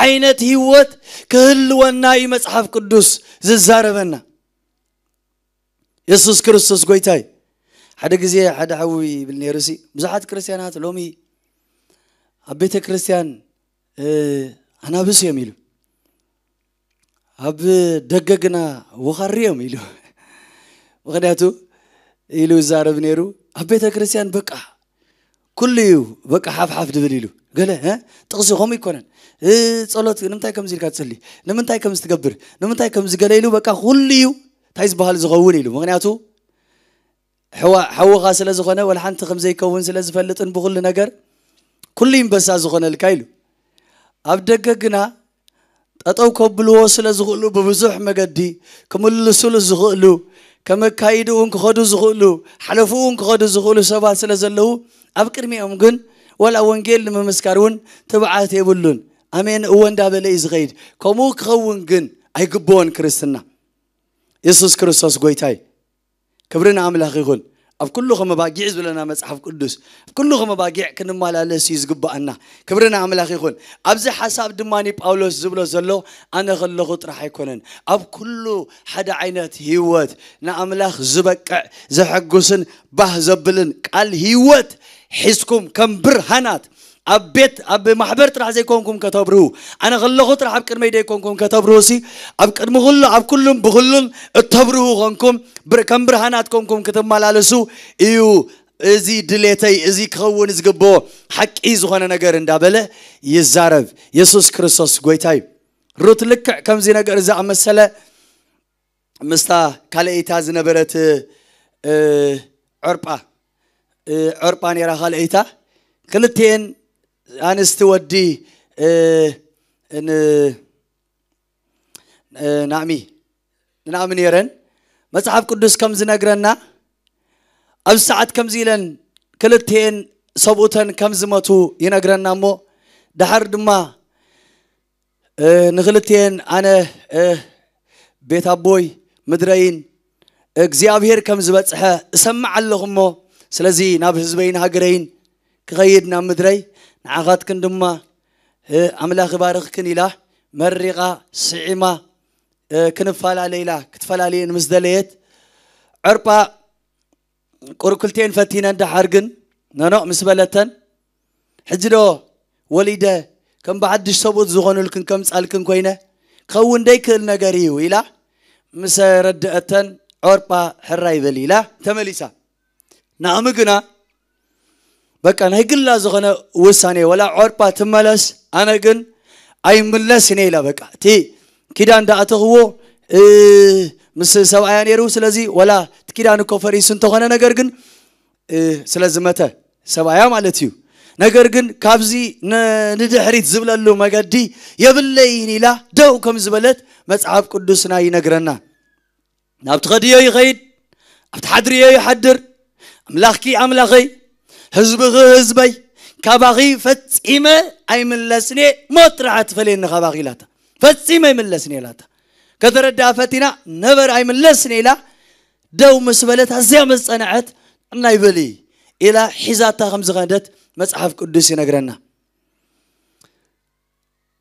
ዓይነት ህይወት ክህልወና እዩ መጽሓፍ ቅዱስ ዝዛረበና። የሱስ ክርስቶስ ጎይታ እዩ። ሓደ ግዜ ሓደ ሓዊ ይብል ነይሩ ሲ፣ ብዙሓት ክርስትያናት ሎሚ ኣብ ቤተ ክርስትያን፣ እ፣ ኣናብስ እዮም ኢሉ፣ ኣብ ደገ ግና ወኻሪ እዮም ኢሉ። ምኽንያቱ ኢሉ ይዛረብ ነይሩ፣ ኣብ ቤተ ክርስትያን በቃ ኩሉ እዩ በቃ ሓፍ ሓፍ ድብል ኢሉ። ገለ፣ እ፣ ጥቕሲ ከምኡ ኣይኮነን። እ፣ ጸሎት ንምንታይ ከምዚ ኢልካ ትጽሊ? ንምንታይ ከምዚ ትገብር? ንምንታይ ከምዚ ገለ ኢሉ በቃ ኩሉ እዩ እንታይ ዝበሃል ዝኸውን ኢሉ። ምኽንያቱ ሕዋ-፣ ሓውኻ ስለ ዝኾነ፣ ወላ ሓንቲ ከም ዘይከውን ስለ ዝፈልጥን ብኹሉ ነገር ኩሉ ይንበሳ ዝኾነልካ ኢሉ። ኣብ ደገ ግና ጠጠው ከብልዎ ስለ ዝኽእሉ፣ ብብዙሕ መገዲ ክምልሱሉ ዝኽእሉ፣ ከመካይድኡን ክኸዱ ዝኽእሉ፣ ሓለፍኡን ክኸዱ ዝኽእሉ ሰባት ስለ ዘለዉ፣ ኣብ ቅድሚኦም ግን ወላ ወንጌል ንምምስካር እውን ትብዓት የብሉን። ኣሜን እወ እንዳበለ እዩ ዝኸይድ። ከምኡ ክኸውን ግን ኣይግብኦን ክርስትና። የሱስ ክርስቶስ ጎይታ እዩ። ክብሪ ንኣምላኽ ይኹን። ኣብ ኩሉ ከም ኣባጊዕ ዝብለና መጽሓፍ ቅዱስ፣ ኣብ ኩሉ ከም ኣባጊዕ ክንመላለስ እዩ ዝግብኣና። ክብሪ ንኣምላኽ ይኹን። ኣብዚ ሓሳብ ድማ ጳውሎስ ዝብሎ ዘሎ፣ ኣነ ከለኹ ጥራሕ ኣይኮነን። ኣብ ኩሉ ሓደ ዓይነት ህይወት ንኣምላኽ ዝበቅዕ፣ ዘሐጉስን ባህ ዘብልን ቃል ህይወት ሒዝኩም ከም ብርሃናት ኣብ ቤት፣ ኣብ ማሕበር ጥራሕ ዘይኮንኩም ከተብርሁ፣ ኣነ ከለኹ ጥራሕ ኣብ ቅድመይ ዘይኮንኩም ከተብርሁ ሲ፣ ኣብ ቅድሚ ኩሉ፣ ኣብ ኩሉን ብኹሉን እተብርሁ ኮንኩም፣ ብር-፣ ከም ብርሃናት ኮንኩም ክትመላለሱ እዩ እዚ ድሌተይ፣ እዚ ክኸውን ዝግብኦ ሓቂ ዝኾነ ነገር እንዳበለ ይዛረብ። የሱስ ክርስቶስ ጎይታ እዩ። ሩት ልክዕ ከምዚ ነገር ዝኣመሰለ ምስታ ካልኣይታ ዝነበረት፣ እ፣ ዕርጳ፣ እ፣ ዕርጳ ነይራ ካልኣይታ። ክልቲኤን ኣንስቲ ወዲ፣ እ፣ ን-፣ እ፣ ናእሚ፣ ንናእሚ ነይረን። መጽሓፍ ቅዱስ ከም ዝነግረና፣ ኣብዚ ሰዓት ከምዚ ኢለን ክልቲኤን ሰብኡተን ከም ዝመቱ ይነግረና እሞ፣ ደሓር ድማ እ፣ ንኽልቲኤን ኣነ፣ እ፣ ቤት ኣቦይ ምድረይን እግዚኣብሔር ከም ዝበጽሐ እሰምዕ ኣለኹ እሞ፣ ስለዚ ናብ ህዝበይን ሃገረይን ክኸይድ ናብ ምድረይ፣ ንዓኻትክን ድማ፣ እ፣ ኣምላኽ ይባርኽክን ኢላ መሪቓ ስዒማ ክንፈላለ ኢላ ክትፈላለየን ምስ ደለየት፣ ዕርጳ ቁር ክልቴን ፈቲነን ደሓር ግን ነኖ ምስ በለተን፣ ሕጂ ዶ ወሊደ ከም ብሓድሽ ሰብኡት ዝኾኑልክን ከምጻልክን ኮይነ ክኸውን ደይክእል ነገር እዩ ኢላ ምስ ረድአተን፣ ዖርጳ ሕራይ በሊ ኢላ ተመሊሳ። ናእሚ ግና በቃ ናይ ግላ ዝኾነ ውሳኔ፣ ወላ ዖርጳ ትመለስ፣ ኣነ ግን ኣይምለስን እየ ኢላ። በቃ እቲ ኪዳን ዳኣተኽዎ ምስ ሰብኣያ ነይሩ። ስለዚ ወላ እቲ ኪዳን እኮ ፈሪሱ እንተኾነ፣ ነገር ግን ስለ ዝመተ ሰብኣያ ማለት እዩ። ነገር ግን ካብዚ ንድሕሪት ዝብለሉ መገዲ የብለይን ኢላ ደው ከም ዝበለት መጽሓፍ ቅዱስና ይነግረና። ናብ ትኸድዮ ይኸይድ፣ ኣብ ትሓድርዮ ይሓድር። ኣምላኽኪ ኣምላኸይ፣ ህዝብኺ ህዝበይ፣ ካባኺ ፈጺመ ኣይምለስን እየ፣ ሞት ጥራሕ ትፈልየኒ ካባኺ ኢላታ። ፈጺመ ኣይምለስን እየ ኢላታ። ከተረድኣ ፈቲና፣ ነበር ኣይምለስን እየ ኢላ ደው ምስ በለት፣ ኣዝያ ምስ ጸንዐት፣ "እናይ በሊ" ኢላ ሒዛታ ከም ዝኸደት መጽሓፍ ቅዱስ ይነግረና።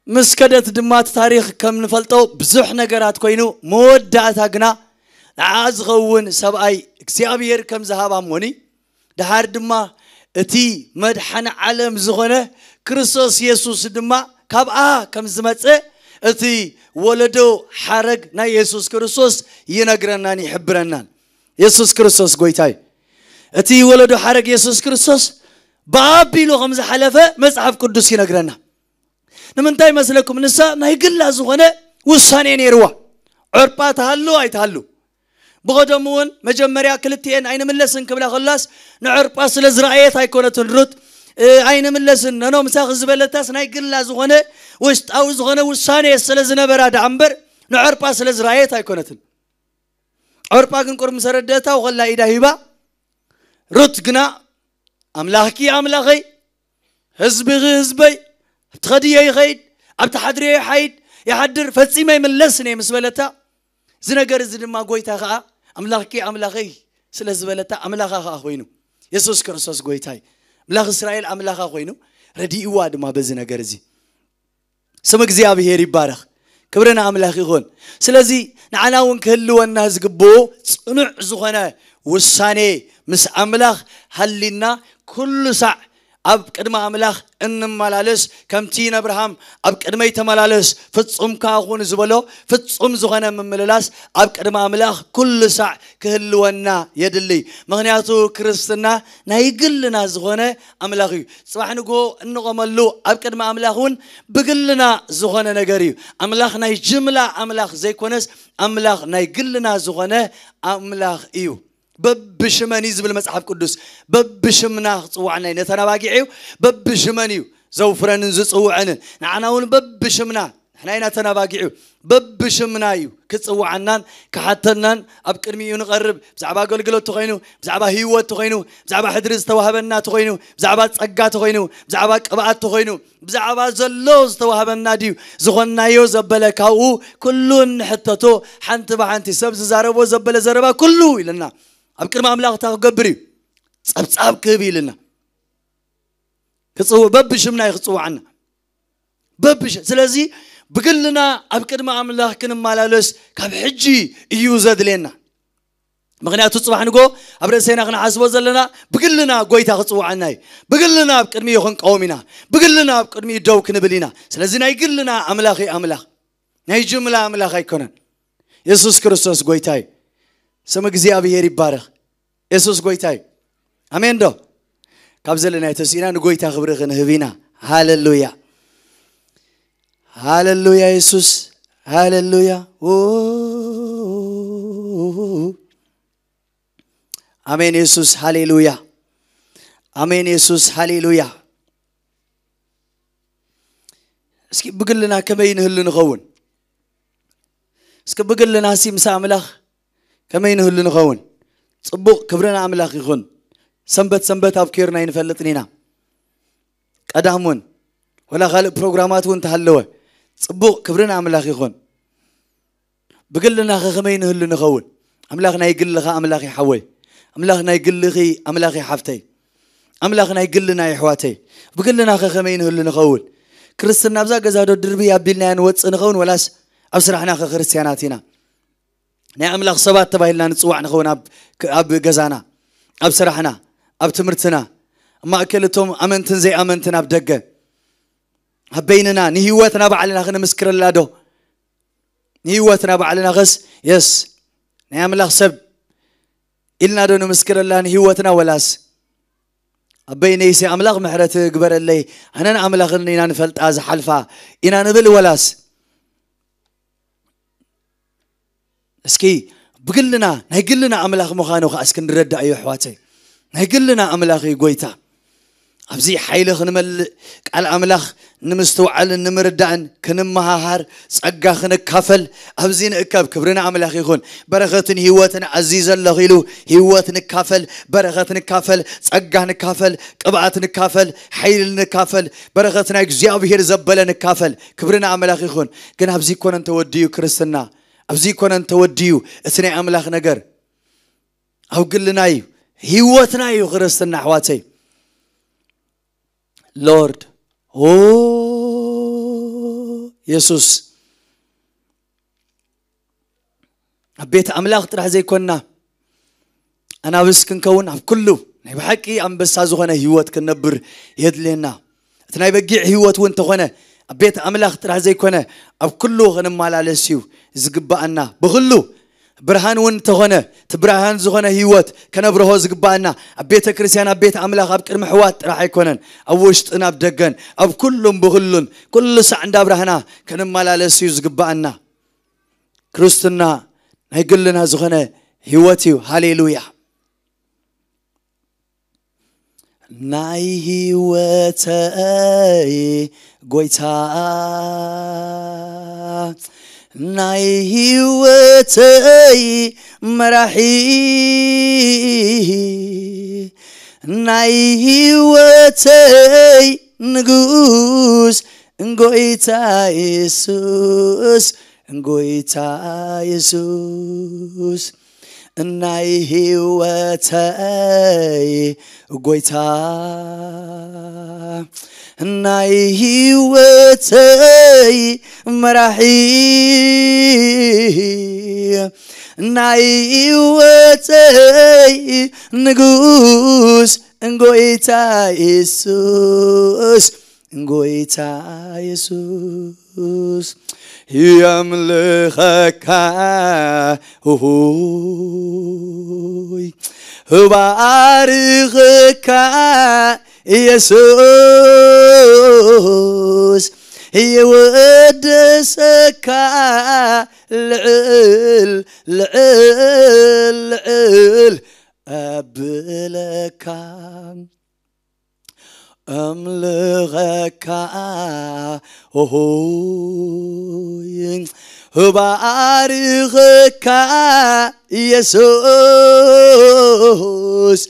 ምስ ከደት ድማ እቲ ታሪኽ ከም ንፈልጦ ብዙሕ ነገራት ኮይኑ፣ መወዳእታ ግና ንዓ ዝኸውን ሰብኣይ እግዚኣብሔር ከም ዝሃባ እሞኒ፣ ደሓር ድማ እቲ መድሓኒ ዓለም ዝኾነ ክርስቶስ የሱስ ድማ ካብኣ ከም ዝመጸ እቲ ወለዶ ሓረግ ናይ የሱስ ክርስቶስ ይነግረናን ይሕብረናን። የሱስ ክርስቶስ ጎይታይ። እቲ ወለዶ ሓረግ የሱስ ክርስቶስ ብኣቢሉ ከም ዝሓለፈ መጽሓፍ ቅዱስ ይነግረና። ንምንታይ መስለኩም? ንሳ ናይ ግላ ዝኾነ ውሳኔ ነይርዋ። ዕርጳ ትሃሉ ኣይትሃሉ። ብቐደሙ እውን መጀመርያ ክልቲኤን ኣይንምለስን ክብላ ከላስ፣ ንዕርጳ ስለ ዝረኣየት ኣይኮነትን ሩት፣ እ፣ ኣይንምለስን፣ ነኖ ምሳኺ ዝበለታስ ናይ ግላ ዝኾነ ውሽጣዊ ዝኾነ ውሳኔ ስለ ዝነበራ ደኣ እምበር፣ ንዕርጳ ስለ ዝረኣየት ኣይኮነትን። ዕርጳ ግን ቁርብ ምስ ኣረደእታ፣ ወኸላ ኢዳ ሂባ፣ ሩት ግና፣ "ኣምላኽኪ ኣምላኸይ፣ ህዝብኺ ህዝበይ፣ ኣብ ትኸድዮ ይኸይድ፣ ኣብ ትሓድርዮ ይሓይድ፣ ይሓድር፣ ፈጺመ ኣይምለስን እየ" ምስ በለታ፣ እዚ ነገር እዚ ድማ ጎይታ ኸኣ፣ "ኣምላኽኪ ኣምላኸይ" ስለ ዝበለታ፣ ኣምላኻ ኸኣ ኮይኑ፣ የሱስ ክርስቶስ ጎይታይ፣ ኣምላኽ እስራኤል ኣምላኻ ኮይኑ፣ ረዲእዋ ድማ በዚ ነገር እዚ። ስም እግዚኣብሔር ይባረኽ። ክብሪ ንኣምላኽ ይኹን። ስለዚ ንዓና እውን ክህልወና ዝግብኡ ጽኑዕ ዝኾነ ውሳኔ ምስ ኣምላኽ ሃሊና፣ ኩሉ ሳዕ ኣብ ቅድሚ ኣምላኽ እንመላለስ፣ ከምቲ ነብርሃም "ኣብ ቅድመይ ተመላለስ፣ ፍጹም ከኣ ኩን" ዝበሎ፣ ፍጹም ዝኾነ ምምልላስ ኣብ ቅድሚ ኣምላኽ ኩሉ ሳዕ ክህልወና የድሊ። ምኽንያቱ ክርስትና ናይ ግልና ዝኾነ ኣምላኽ እዩ። ጽባሕ ንግሆ እንቆመሉ ኣብ ቅድሚ ኣምላኽ እውን ብግልና ዝኾነ ነገር እዩ። ኣምላኽ ናይ ጅምላ ኣምላኽ ዘይኮነስ፣ ኣምላኽ ናይ ግልና ዝኾነ ኣምላኽ እዩ። "በብሽመን" እዩ ዝብል መጽሓፍ ቅዱስ። በብሽምና ክጽዋዕና እዩ። ነተን ኣባጊዕ እዩ፣ በብሽመን እዩ ዘውፍረንን ዝጽውዐንን። ንዓና እውን በብሽምና፣ ንሕና ኢና ተን ኣባጊዕ እዩ፣ በብሽምና እዩ ክጽውዓናን ክሓተናን ኣብ ቅድሚኡ ንቐርብ። ብዛዕባ ኣገልግሎት ተኾይኑ፣ ብዛዕባ ህይወት ተኾይኑ፣ ብዛዕባ ሕድሪ ዝተዋህበና ተኾይኑ፣ ብዛዕባ ጸጋ ተኾይኑ፣ ብዛዕባ ቅብኣት ተኾይኑ፣ ብዛዕባ ዘሎ ዝተዋህበና ድዩ ዝኾንናዮ ዘበለ፣ ካብኡ ኩሉ እንሕተቶ፣ ሓንቲ ብሓንቲ ሰብ ዝዛረቦ ዘበለ ዘረባ ኩሉ ኢልና ኣብ ቅድሚ ኣምላኽ እንታይ ክገብር እዩ? ጸብጻብ ክህብ እዩ ኢልና። ክጽው-፣ በብሽምና እዩ ክጽውዓና። በብሽ-፣ ስለዚ ብግልና ኣብ ቅድሚ ኣምላኽ ክንመላለስ ካብ ሕጂ እዩ ዘድልየና። ምኽንያቱ ጽባሕ ንግሆ ኣብ ርእሰና ክንሓስቦ ዘለና፣ ብግልና ጎይታ ክጽውዓና እዩ። ብግልና ኣብ ቅድሚኡ ክንቀውም ኢና። ብግልና ኣብ ቅድሚኡ ደው ክንብል ኢና። ስለዚ ናይ ግልና ኣምላኽ እዩ ኣምላኽ። ናይ ጅምላ ኣምላኽ ኣይኮነን። የሱስ ክርስቶስ ጎይታ እዩ። ስም እግዚኣብሔር ይባረኽ። የሱስ ጎይታ እዩ። ኣሜን ዶ? ካብ ዘለናዮ ተሲእና ንጎይታ ክብሪ ክንህብ ኢና። ሃሌሉያ። ሃሌሉያ የሱስ። ሃሌሉያ። ዎ። ኣሜን የሱስ። ሃሌሉያ። ኣሜን የሱስ። ሃሌሉያ። እስኪ ብግልና ከመይ ንህሉ ንኸውን? እስኪ ብግልና ሲ ምስ ኣምላኽ ከመይ ንህሉ ንኸውን? ጽቡቕ፣ ክብሪ ንኣምላኽ ይኹን። ሰንበት ሰንበት ኣብ ኬርና ኣይንፈልጥን ኢና። ቀዳም እውን ወላ ካልእ ፕሮግራማት እውን ተሃለወ፣ ጽቡቕ፣ ክብሪ ንኣምላኽ ይኹን። ብግልና ኸ ከመይ ንህሉ ንኸውን? ኣምላኽ ናይ ግልኻ ኣምላኽ እዩ ሓወይ። ኣምላኽ ናይ ግልኺ ኣምላኽ እዩ ሓፍተይ። ኣምላኽ ናይ ግልና እዩ ኣሕዋተይ። ብግልና ኸ ከመይ ንህሉ ንኸውን? ክርስትና ኣብዛ ገዛ ዶ ድርብይ ኣቢልናያ ንወጽእ ንኸውን ወላስ ኣብ ስራሕና ከ ክርስትያናት ኢና። ናይ ኣምላኽ ሰባት ተባሂልና ንጽዋዕ ንኸውን፣ ኣብ ገዛና፣ ኣብ ስራሕና፣ ኣብ ትምህርትና፣ ኣብ ማእከል እቶም ኣመንትን ዘይኣመንትን ኣብ ደገ፣ ኣብ በይንና ንህይወትና ባዕልና ክንምስክረላ ዶ? ንህይወትና ባዕልና ኸስ የስ ናይ ኣምላኽ ሰብ ኢልና ዶ ንምስክረላ ንህይወትና? ወላስ ኣብ በይነይሲ ኣምላኽ ምሕረት ግበረለይ፣ ኣነን ኣምላኽን ኢና ንፈልጣ ዝሓልፋ ኢና ንብል? ወላስ እስኪ ብግልና ናይ ግልና ኣምላኽ ምዃኑ ከኣ እስኪ ንረዳእ እዩ ኣሕዋተይ። ናይ ግልና ኣምላኽ እዩ ጎይታ። ኣብዚ ሓይሊ ክንመልእ፣ ቃል ኣምላኽ ንምስትውዓልን ንምርዳእን ክንመሃሃር፣ ጸጋ ክንካፈል ኣብዚ ንእከብ። ክብሪ ንኣምላኽ ይኹን። በረኸትን ህይወትን ኣዚዘ ኣለኹ ኢሉ ህይወት ንካፈል፣ በረኸት ንካፈል፣ ጸጋ ንካፈል፣ ቅብኣት ንካፈል፣ ሓይሊ ንካፈል፣ በረኸት ናይ እግዚኣብሔር ዘበለ ንካፈል። ክብሪ ንኣምላኽ ይኹን። ግን ኣብዚ ኮነን ተወድዩ ክርስትና፣ ኣብዚ ኮነን ተወድዩ እቲ ናይ ኣምላኽ ነገር። ኣብ ግልና እዩ፣ ህይወትና እዩ ክርስትና ኣሕዋተይ። ሎርድ ኦ የሱስ፣ ኣብ ቤት ኣምላኽ ጥራሕ ዘይኮንና ኣናብስ ክንከውን፣ ኣብ ኩሉ ናይ ብሓቂ ኣንበሳ ዝኾነ ህይወት ክንነብር የድልየና። እቲ ናይ በጊዕ ህይወት እውን እንተኾነ ኣብ ቤት ኣምላኽ ጥራሕ ዘይኮነ ኣብ ኩሉ ክንመላለስ እዩ ዝግባኣና። ብኹሉ ብርሃን እውን እንተኾነ እቲ ብርሃን ዝኾነ ህይወት ከነብርሆ ዝግባኣና ኣብ ቤተ ክርስቲያን፣ ኣብ ቤት ኣምላኽ፣ ኣብ ቅድሚ ኣሕዋት ጥራሕ ኣይኮነን፣ ኣብ ውሽጥን ኣብ ደገን፣ ኣብ ኩሉን ብኹሉን ኩሉ ሳዕ እንዳ ብርሃና ክንመላለስ እዩ ዝግባኣና። ክርስትና ናይ ግልና ዝኾነ ህይወት እዩ። ሃሌሉያ። ናይ ህይወተይ ጎይታ፣ ናይ ህይወተይ መራሒ፣ ናይ ህይወተይ ንጉስ ጎይታ የሱስ፣ ጎይታ የሱስ፣ ናይ ህይወተይ ጎይታ፣ ናይ ህይወተይ መራሒ፣ ናይ ህይወተይ ንጉስ ጎይታ የሱስ፣ ጎይታ የሱስ፣ የምልኸካ፣ እባርኸካ የሱስ፣ የወድሰካ ልዕል ልዕል ልዕል ኣብለካ። ኣምልኸካ ኦሆይ፣ እባርኸካ የሱስ፣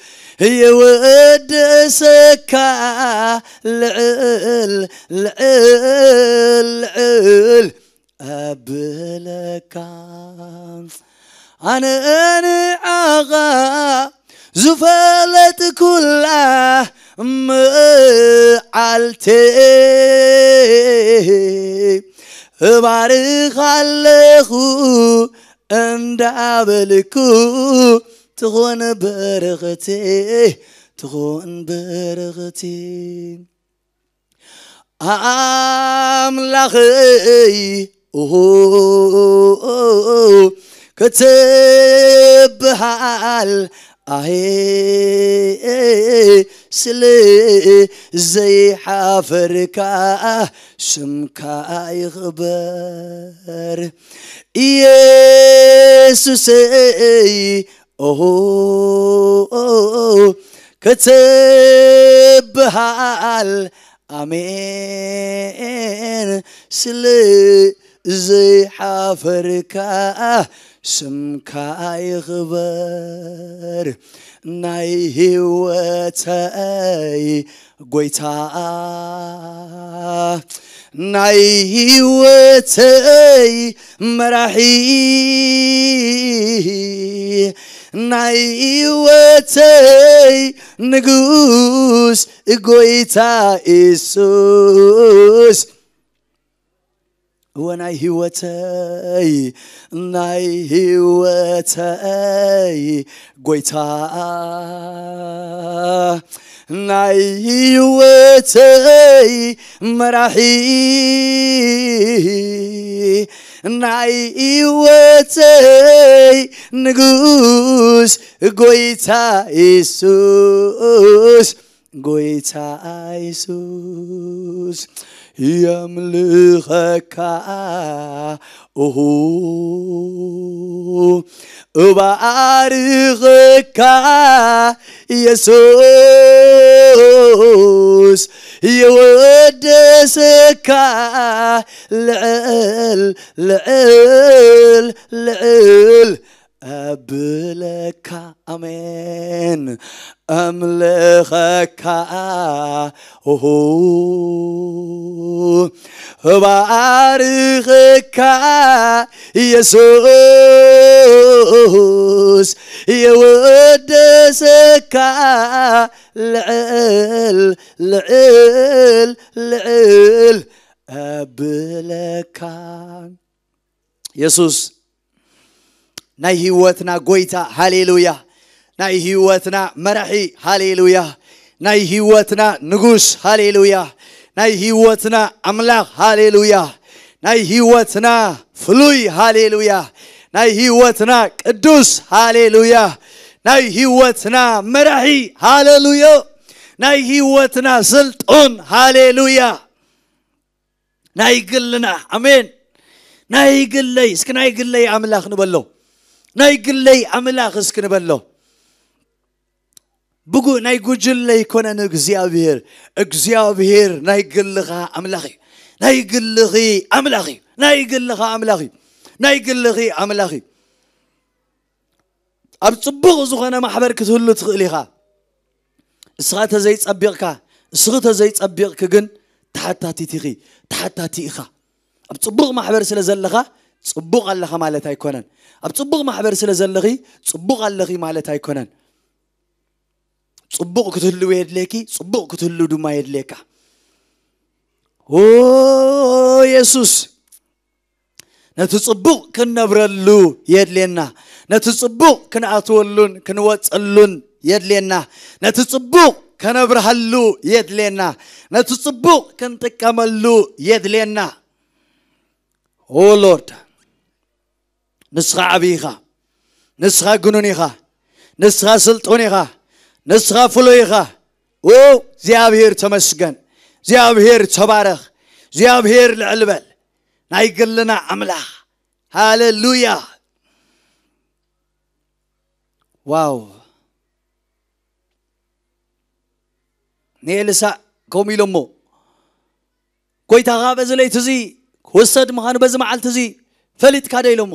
የወድሰካ ልዕል ልዕል ልዕል ኣብለካ። ኣነ ንዓኻ ዝፈለጥኩላ መዓልቲ እባርኻ ኣለኹ እንዳበልኩ ትኾን በረኸቲ፣ ትኾን በረኸቲ። ኣምላኸይ ኦሆ ክትበሃል ኣየ ስለ ዘይሓፈርካ ስምካ ይኽበር ኢየሱሰይ ኦሆ ክትበሃል ኣሜን ስለ ዘይሓፈርካ ስምካ ይኽበር ናይ ህይወተይ ጎይታ ናይ ህይወተይ መራሒ ናይ ህይወተይ ንጉስ ጎይታ ኢየሱስ እወ ናይ ህይወተይ፣ ናይ ህይወተይ ጎይታ፣ ናይ ህይወተይ መራሒ፣ ናይ ህይወተይ ንጉስ ጎይታ የሱስ፣ ጎይታ የሱስ የምልኸካ፣ ኦሆ እባርኸካ የሱስ የወደሰካ፣ ልዕል ልዕል ልዕል እብለካ። ኣሜን። እምልኸካ፣ ኦሆ እባርኸካ የሱስ የወደሰካ፣ ልዕል ልዕል ልዕል እብለካ። የሱስ ናይ ህይወትና ጎይታ፣ ሃሌሉያ። ናይ ህይወትና መራሒ፣ ሃሌሉያ። ናይ ህይወትና ንጉስ፣ ሃሌሉያ። ናይ ህይወትና ኣምላኽ፣ ሃሌሉያ። ናይ ህይወትና ፍሉይ፣ ሃሌሉያ። ናይ ህይወትና ቅዱስ፣ ሃሌሉያ። ናይ ህይወትና መራሒ፣ ሃሌሉያ። ናይ ህይወትና ስልጡን፣ ሃሌሉያ። ናይ ግልና፣ ኣሜን። ናይ ግለይ፣ እስኪ ናይ ግለይ ኣምላኽ ንበሎ። ናይ ግለይ ኣምላኽ እስኪ ንበሎ። ብጉ ናይ ጉጅለ ኣይኮነን እግዚኣብሔር። እግዚኣብሔር ናይ ግልኻ ኣምላኽ እዩ። ናይ ግልኺ ኣምላኽ እዩ። ናይ ግልኻ ኣምላኽ እዩ። ናይ ግልኺ ኣምላኽ እዩ። ኣብ ጽቡቕ ዝኾነ ማሕበር ክትህሉ ትኽእል ኢኻ። እስኻ ተዘይጸቢቕካ፣ እስኺ ተዘይጸቢቕኪ ግን ተሓታቲት ኢኺ፣ ተሓታቲ ኢኻ። ኣብ ጽቡቕ ማሕበር ስለ ዘለኻ ጽቡቕ ኣለኻ ማለት ኣይኮነን። ኣብ ጽቡቕ ማሕበር ስለ ዘለኺ ጽቡቕ ኣለኺ ማለት ኣይኮነን። ጽቡቕ ክትህልው የድልየኪ፣ ጽቡቕ ክትህሉ ድማ የድልየካ። ኦ የሱስ፣ ነቲ ጽቡቕ ክንነብረሉ የድልየና። ነቲ ጽቡቕ ክንኣትወሉን ክንወጸሉን የድልየና። ነቲ ጽቡቕ ከነብርሃሉ የድልየና። ነቲ ጽቡቕ ክንጥቀመሉ የድልየና። ኦ ሎርድ፣ ንስኻ ዓብዪ ኢኻ። ንስኻ ግኑን ኢኻ። ንስኻ ስልጡን ኢኻ። ንስኻ ፍሉይ ኢኻ። ኦ እግዚኣብሔር ተመስገን። እግዚኣብሔር ተባረኽ። እግዚኣብሔር ልዕል በል። ናይ ግልና ኣምላኽ። ሃሌሉያ። ዋው። ንኤልሳእ ከምኡ ኢሎሞ፣ ጎይታኻ በዚ ለይቲ እዚ ክውሰድ ምዃኑ በዚ መዓልቲ እዚ ፈሊጥካ ዶ ኢሎሞ።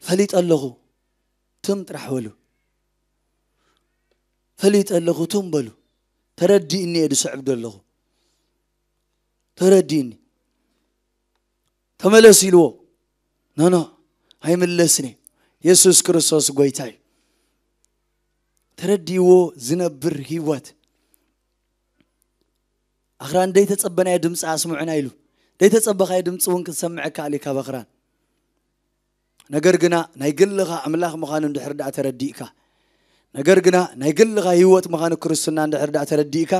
ፈሊጠ ኣለኹ፣ ትም ጥራሕ በሉ። ፈሊጠ ኣለኹ፣ ትም በሉ። ተረዲእኒ እየ ዝስዕብ ዘለኹ። ተረዲእኒ። ተመለስ ኢልዎ። ኖኖ፣ ኣይምለስን እየ። የሱስ ክርስቶስ ጎይታ እዩ። ተረዲእዎ ዝነብር ህይወት። ኣኽራን ደይተጸበናዮ ድምፂ ኣስምዑና ኢሉ። ደይተጸበኻዮ ድምፂ እውን ክትሰምዕ ይከኣል እዩ ካብ ኣኽራን። ነገር ግና ናይ ግልኻ ኣምላኽ ምዃኑ እንድሕር ደኣ ተረዲእካ፣ ነገር ግና ናይ ግልኻ ህይወት ምዃኑ ክርስትና እንድሕር ደኣ ተረዲእካ፣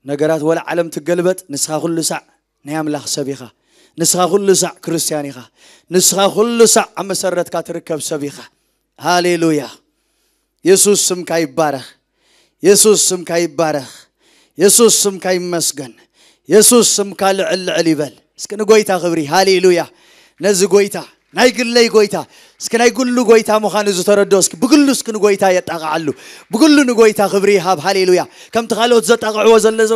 ነገራት ወላ ዓለም ትገልበጥ፣ ንስኻ ኩሉ ሳዕ ናይ ኣምላኽ ሰብ ኢኻ። ንስኻ ኩሉ ሳዕ ክርስትያን ኢኻ። ንስኻ ኩሉ ሳዕ ኣብ መሰረትካ ትርከብ ሰብ ኢኻ። ሃሌሉያ። የሱስ ስምካ ይባረኽ። የሱስ ስምካ ይባረኽ። የሱስ ስምካ ይመስገን። የሱስ ስምካ ልዕል ልዕል ይበል። እስኪ ንጎይታ ክብሪ። ሃሌሉያ። ነዚ ጎይታ፣ ናይ ግለይ ጎይታ፣ እስኪ ናይ ግሉ ጎይታ ምዃኑ ዝተረድኦ፣ እስኪ ብግሉ እስኪ ንጎይታ የጣቕዓሉ። ብግሉ ንጎይታ ክብሪ ይሃብ። ሃሌሉያ። ከምቲ ካልኦት ዘጣቕዕዎ ዘለዉ፣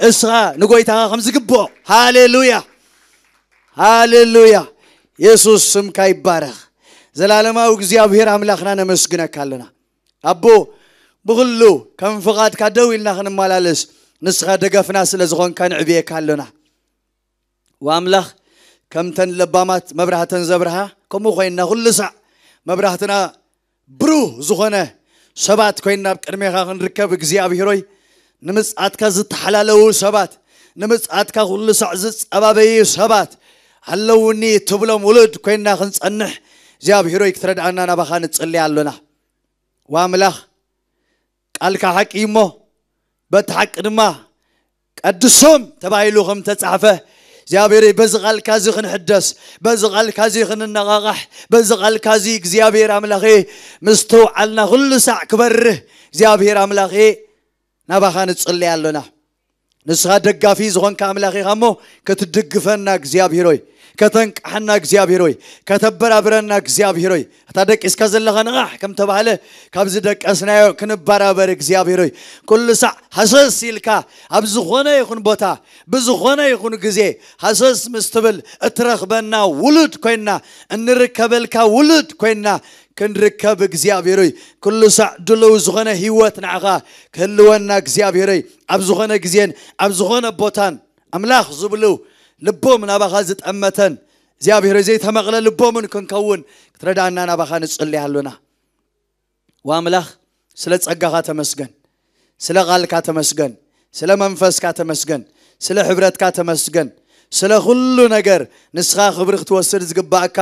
እስኻ ንጎይታኻ ከም ዝግብኦ። ሃሌሉያ። ሃሌሉያ። የሱስ ስምካ ይባረኽ። ዘላለማዊ እግዚኣብሔር ኣምላኽና ነመስግነካ ኣለና። ኣቦ፣ ብኹሉ ከም ፍቓድካ ደው ኢልና ክንመላለስ ንስኻ ደገፍና ስለ ዝኾንካ ንዕብየካ ኣሎና። ወኣምላኽ፣ ከምተን ለባማት መብራህተን ዘብርሃ፣ ከምኡ ኮይንና ኩሉ ሳዕ መብራህትና ብሩህ ዝኾነ ሰባት ኮይንና ኣብ ቅድሜኻ ክንርከብ፣ እግዚኣብሔር ሆይ፣ ንምጽኣትካ ዝተሓላለዉ ሰባት፣ ንምጽኣትካ ኩሉ ሳዕ ዝጸባበዩ ሰባት፣ ኣለውኒ ትብሎም ውሉድ ኮይንና ክንጸንሕ እግዚኣብሔር ሆይ ክትረድኣና ናባኻ ንጽሊ ኣሎና። ዋምላኽ ቃልካ ሓቂ እሞ በቲ ሓቂ ድማ ቀድሶም ተባሂሉ ከም ተጻሕፈ እግዚኣብሔር በዚ ቃልካ እዚ ክንሕደስ፣ በዚ ቃልካ እዚ ክንነቓቓሕ፣ በዚ ቃልካ እዚ እግዚኣብሔር ኣምላኸ ምስተውዓልና ኩሉ ሳዕ ክበርህ እግዚኣብሔር ኣምላኸ ናባኻ ንጽሊ ኣሎና። ንስኻ ደጋፊ ዝኾንካ ኣምላኽ ኢኻ እሞ ክትድግፈና እግዚኣብሔር ሆይ፣ ከተንቅሓና እግዚኣብሔር ሆይ፣ ከተበራብረና እግዚኣብሔር ሆይ፣ እታ ደቂስካ ዘለኻ ንቓሕ ከም ተባህለ ካብዚ ደቀስናዮ ክንበራበር እግዚኣብሔር ሆይ፣ ኩሉ ሳዕ ሃሰስ ኢልካ ኣብ ዝኾነ ይኹን ቦታ ብዝኾነ ይኹን ግዜ ሃሰስ ምስ ትብል እትረኽበና ውሉድ ኮይና እንርከበልካ ውሉድ ኮይና ክንርከብ እግዚኣብሔር ሆይ ኩሉ ሳዕ ድልው ዝኾነ ህይወት ንዓኻ ክህልወና እግዚኣብሔር ሆይ ኣብ ዝኾነ ግዜን ኣብ ዝኾነ ቦታን ኣምላኽ ዝብሉ ልቦም ናባኻ ዝጠመተን እግዚኣብሔር ሆይ ዘይተመቕለ ልቦምን ክንከውን ክትረዳና ናባኻ ንጽሊ ኣሎና። ዋምላኽ ስለ ጸጋኻ ተመስገን፣ ስለ ቓልካ ተመስገን፣ ስለ መንፈስካ ተመስገን፣ ስለ ሕብረትካ ተመስገን፣ ስለ ኩሉ ነገር ንስኻ ክብሪ ክትወስድ ዝግባእካ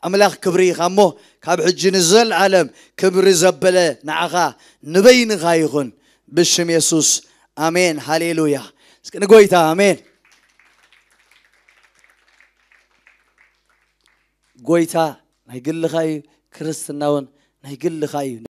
ኣምላኽ ክብሪ ኢኻ እሞ ካብ ሕጂ ንዘለኣለም ክብሪ ዘበለ ንዓኻ ንበይንኻ ይኹን ብሽም የሱስ ኣሜን ሃሌሉያ። እስኪ ንጎይታ ኣሜን። ጎይታ ናይ ግልኻ እዩ፣ ክርስትና እውን ናይ ግልኻ እዩ።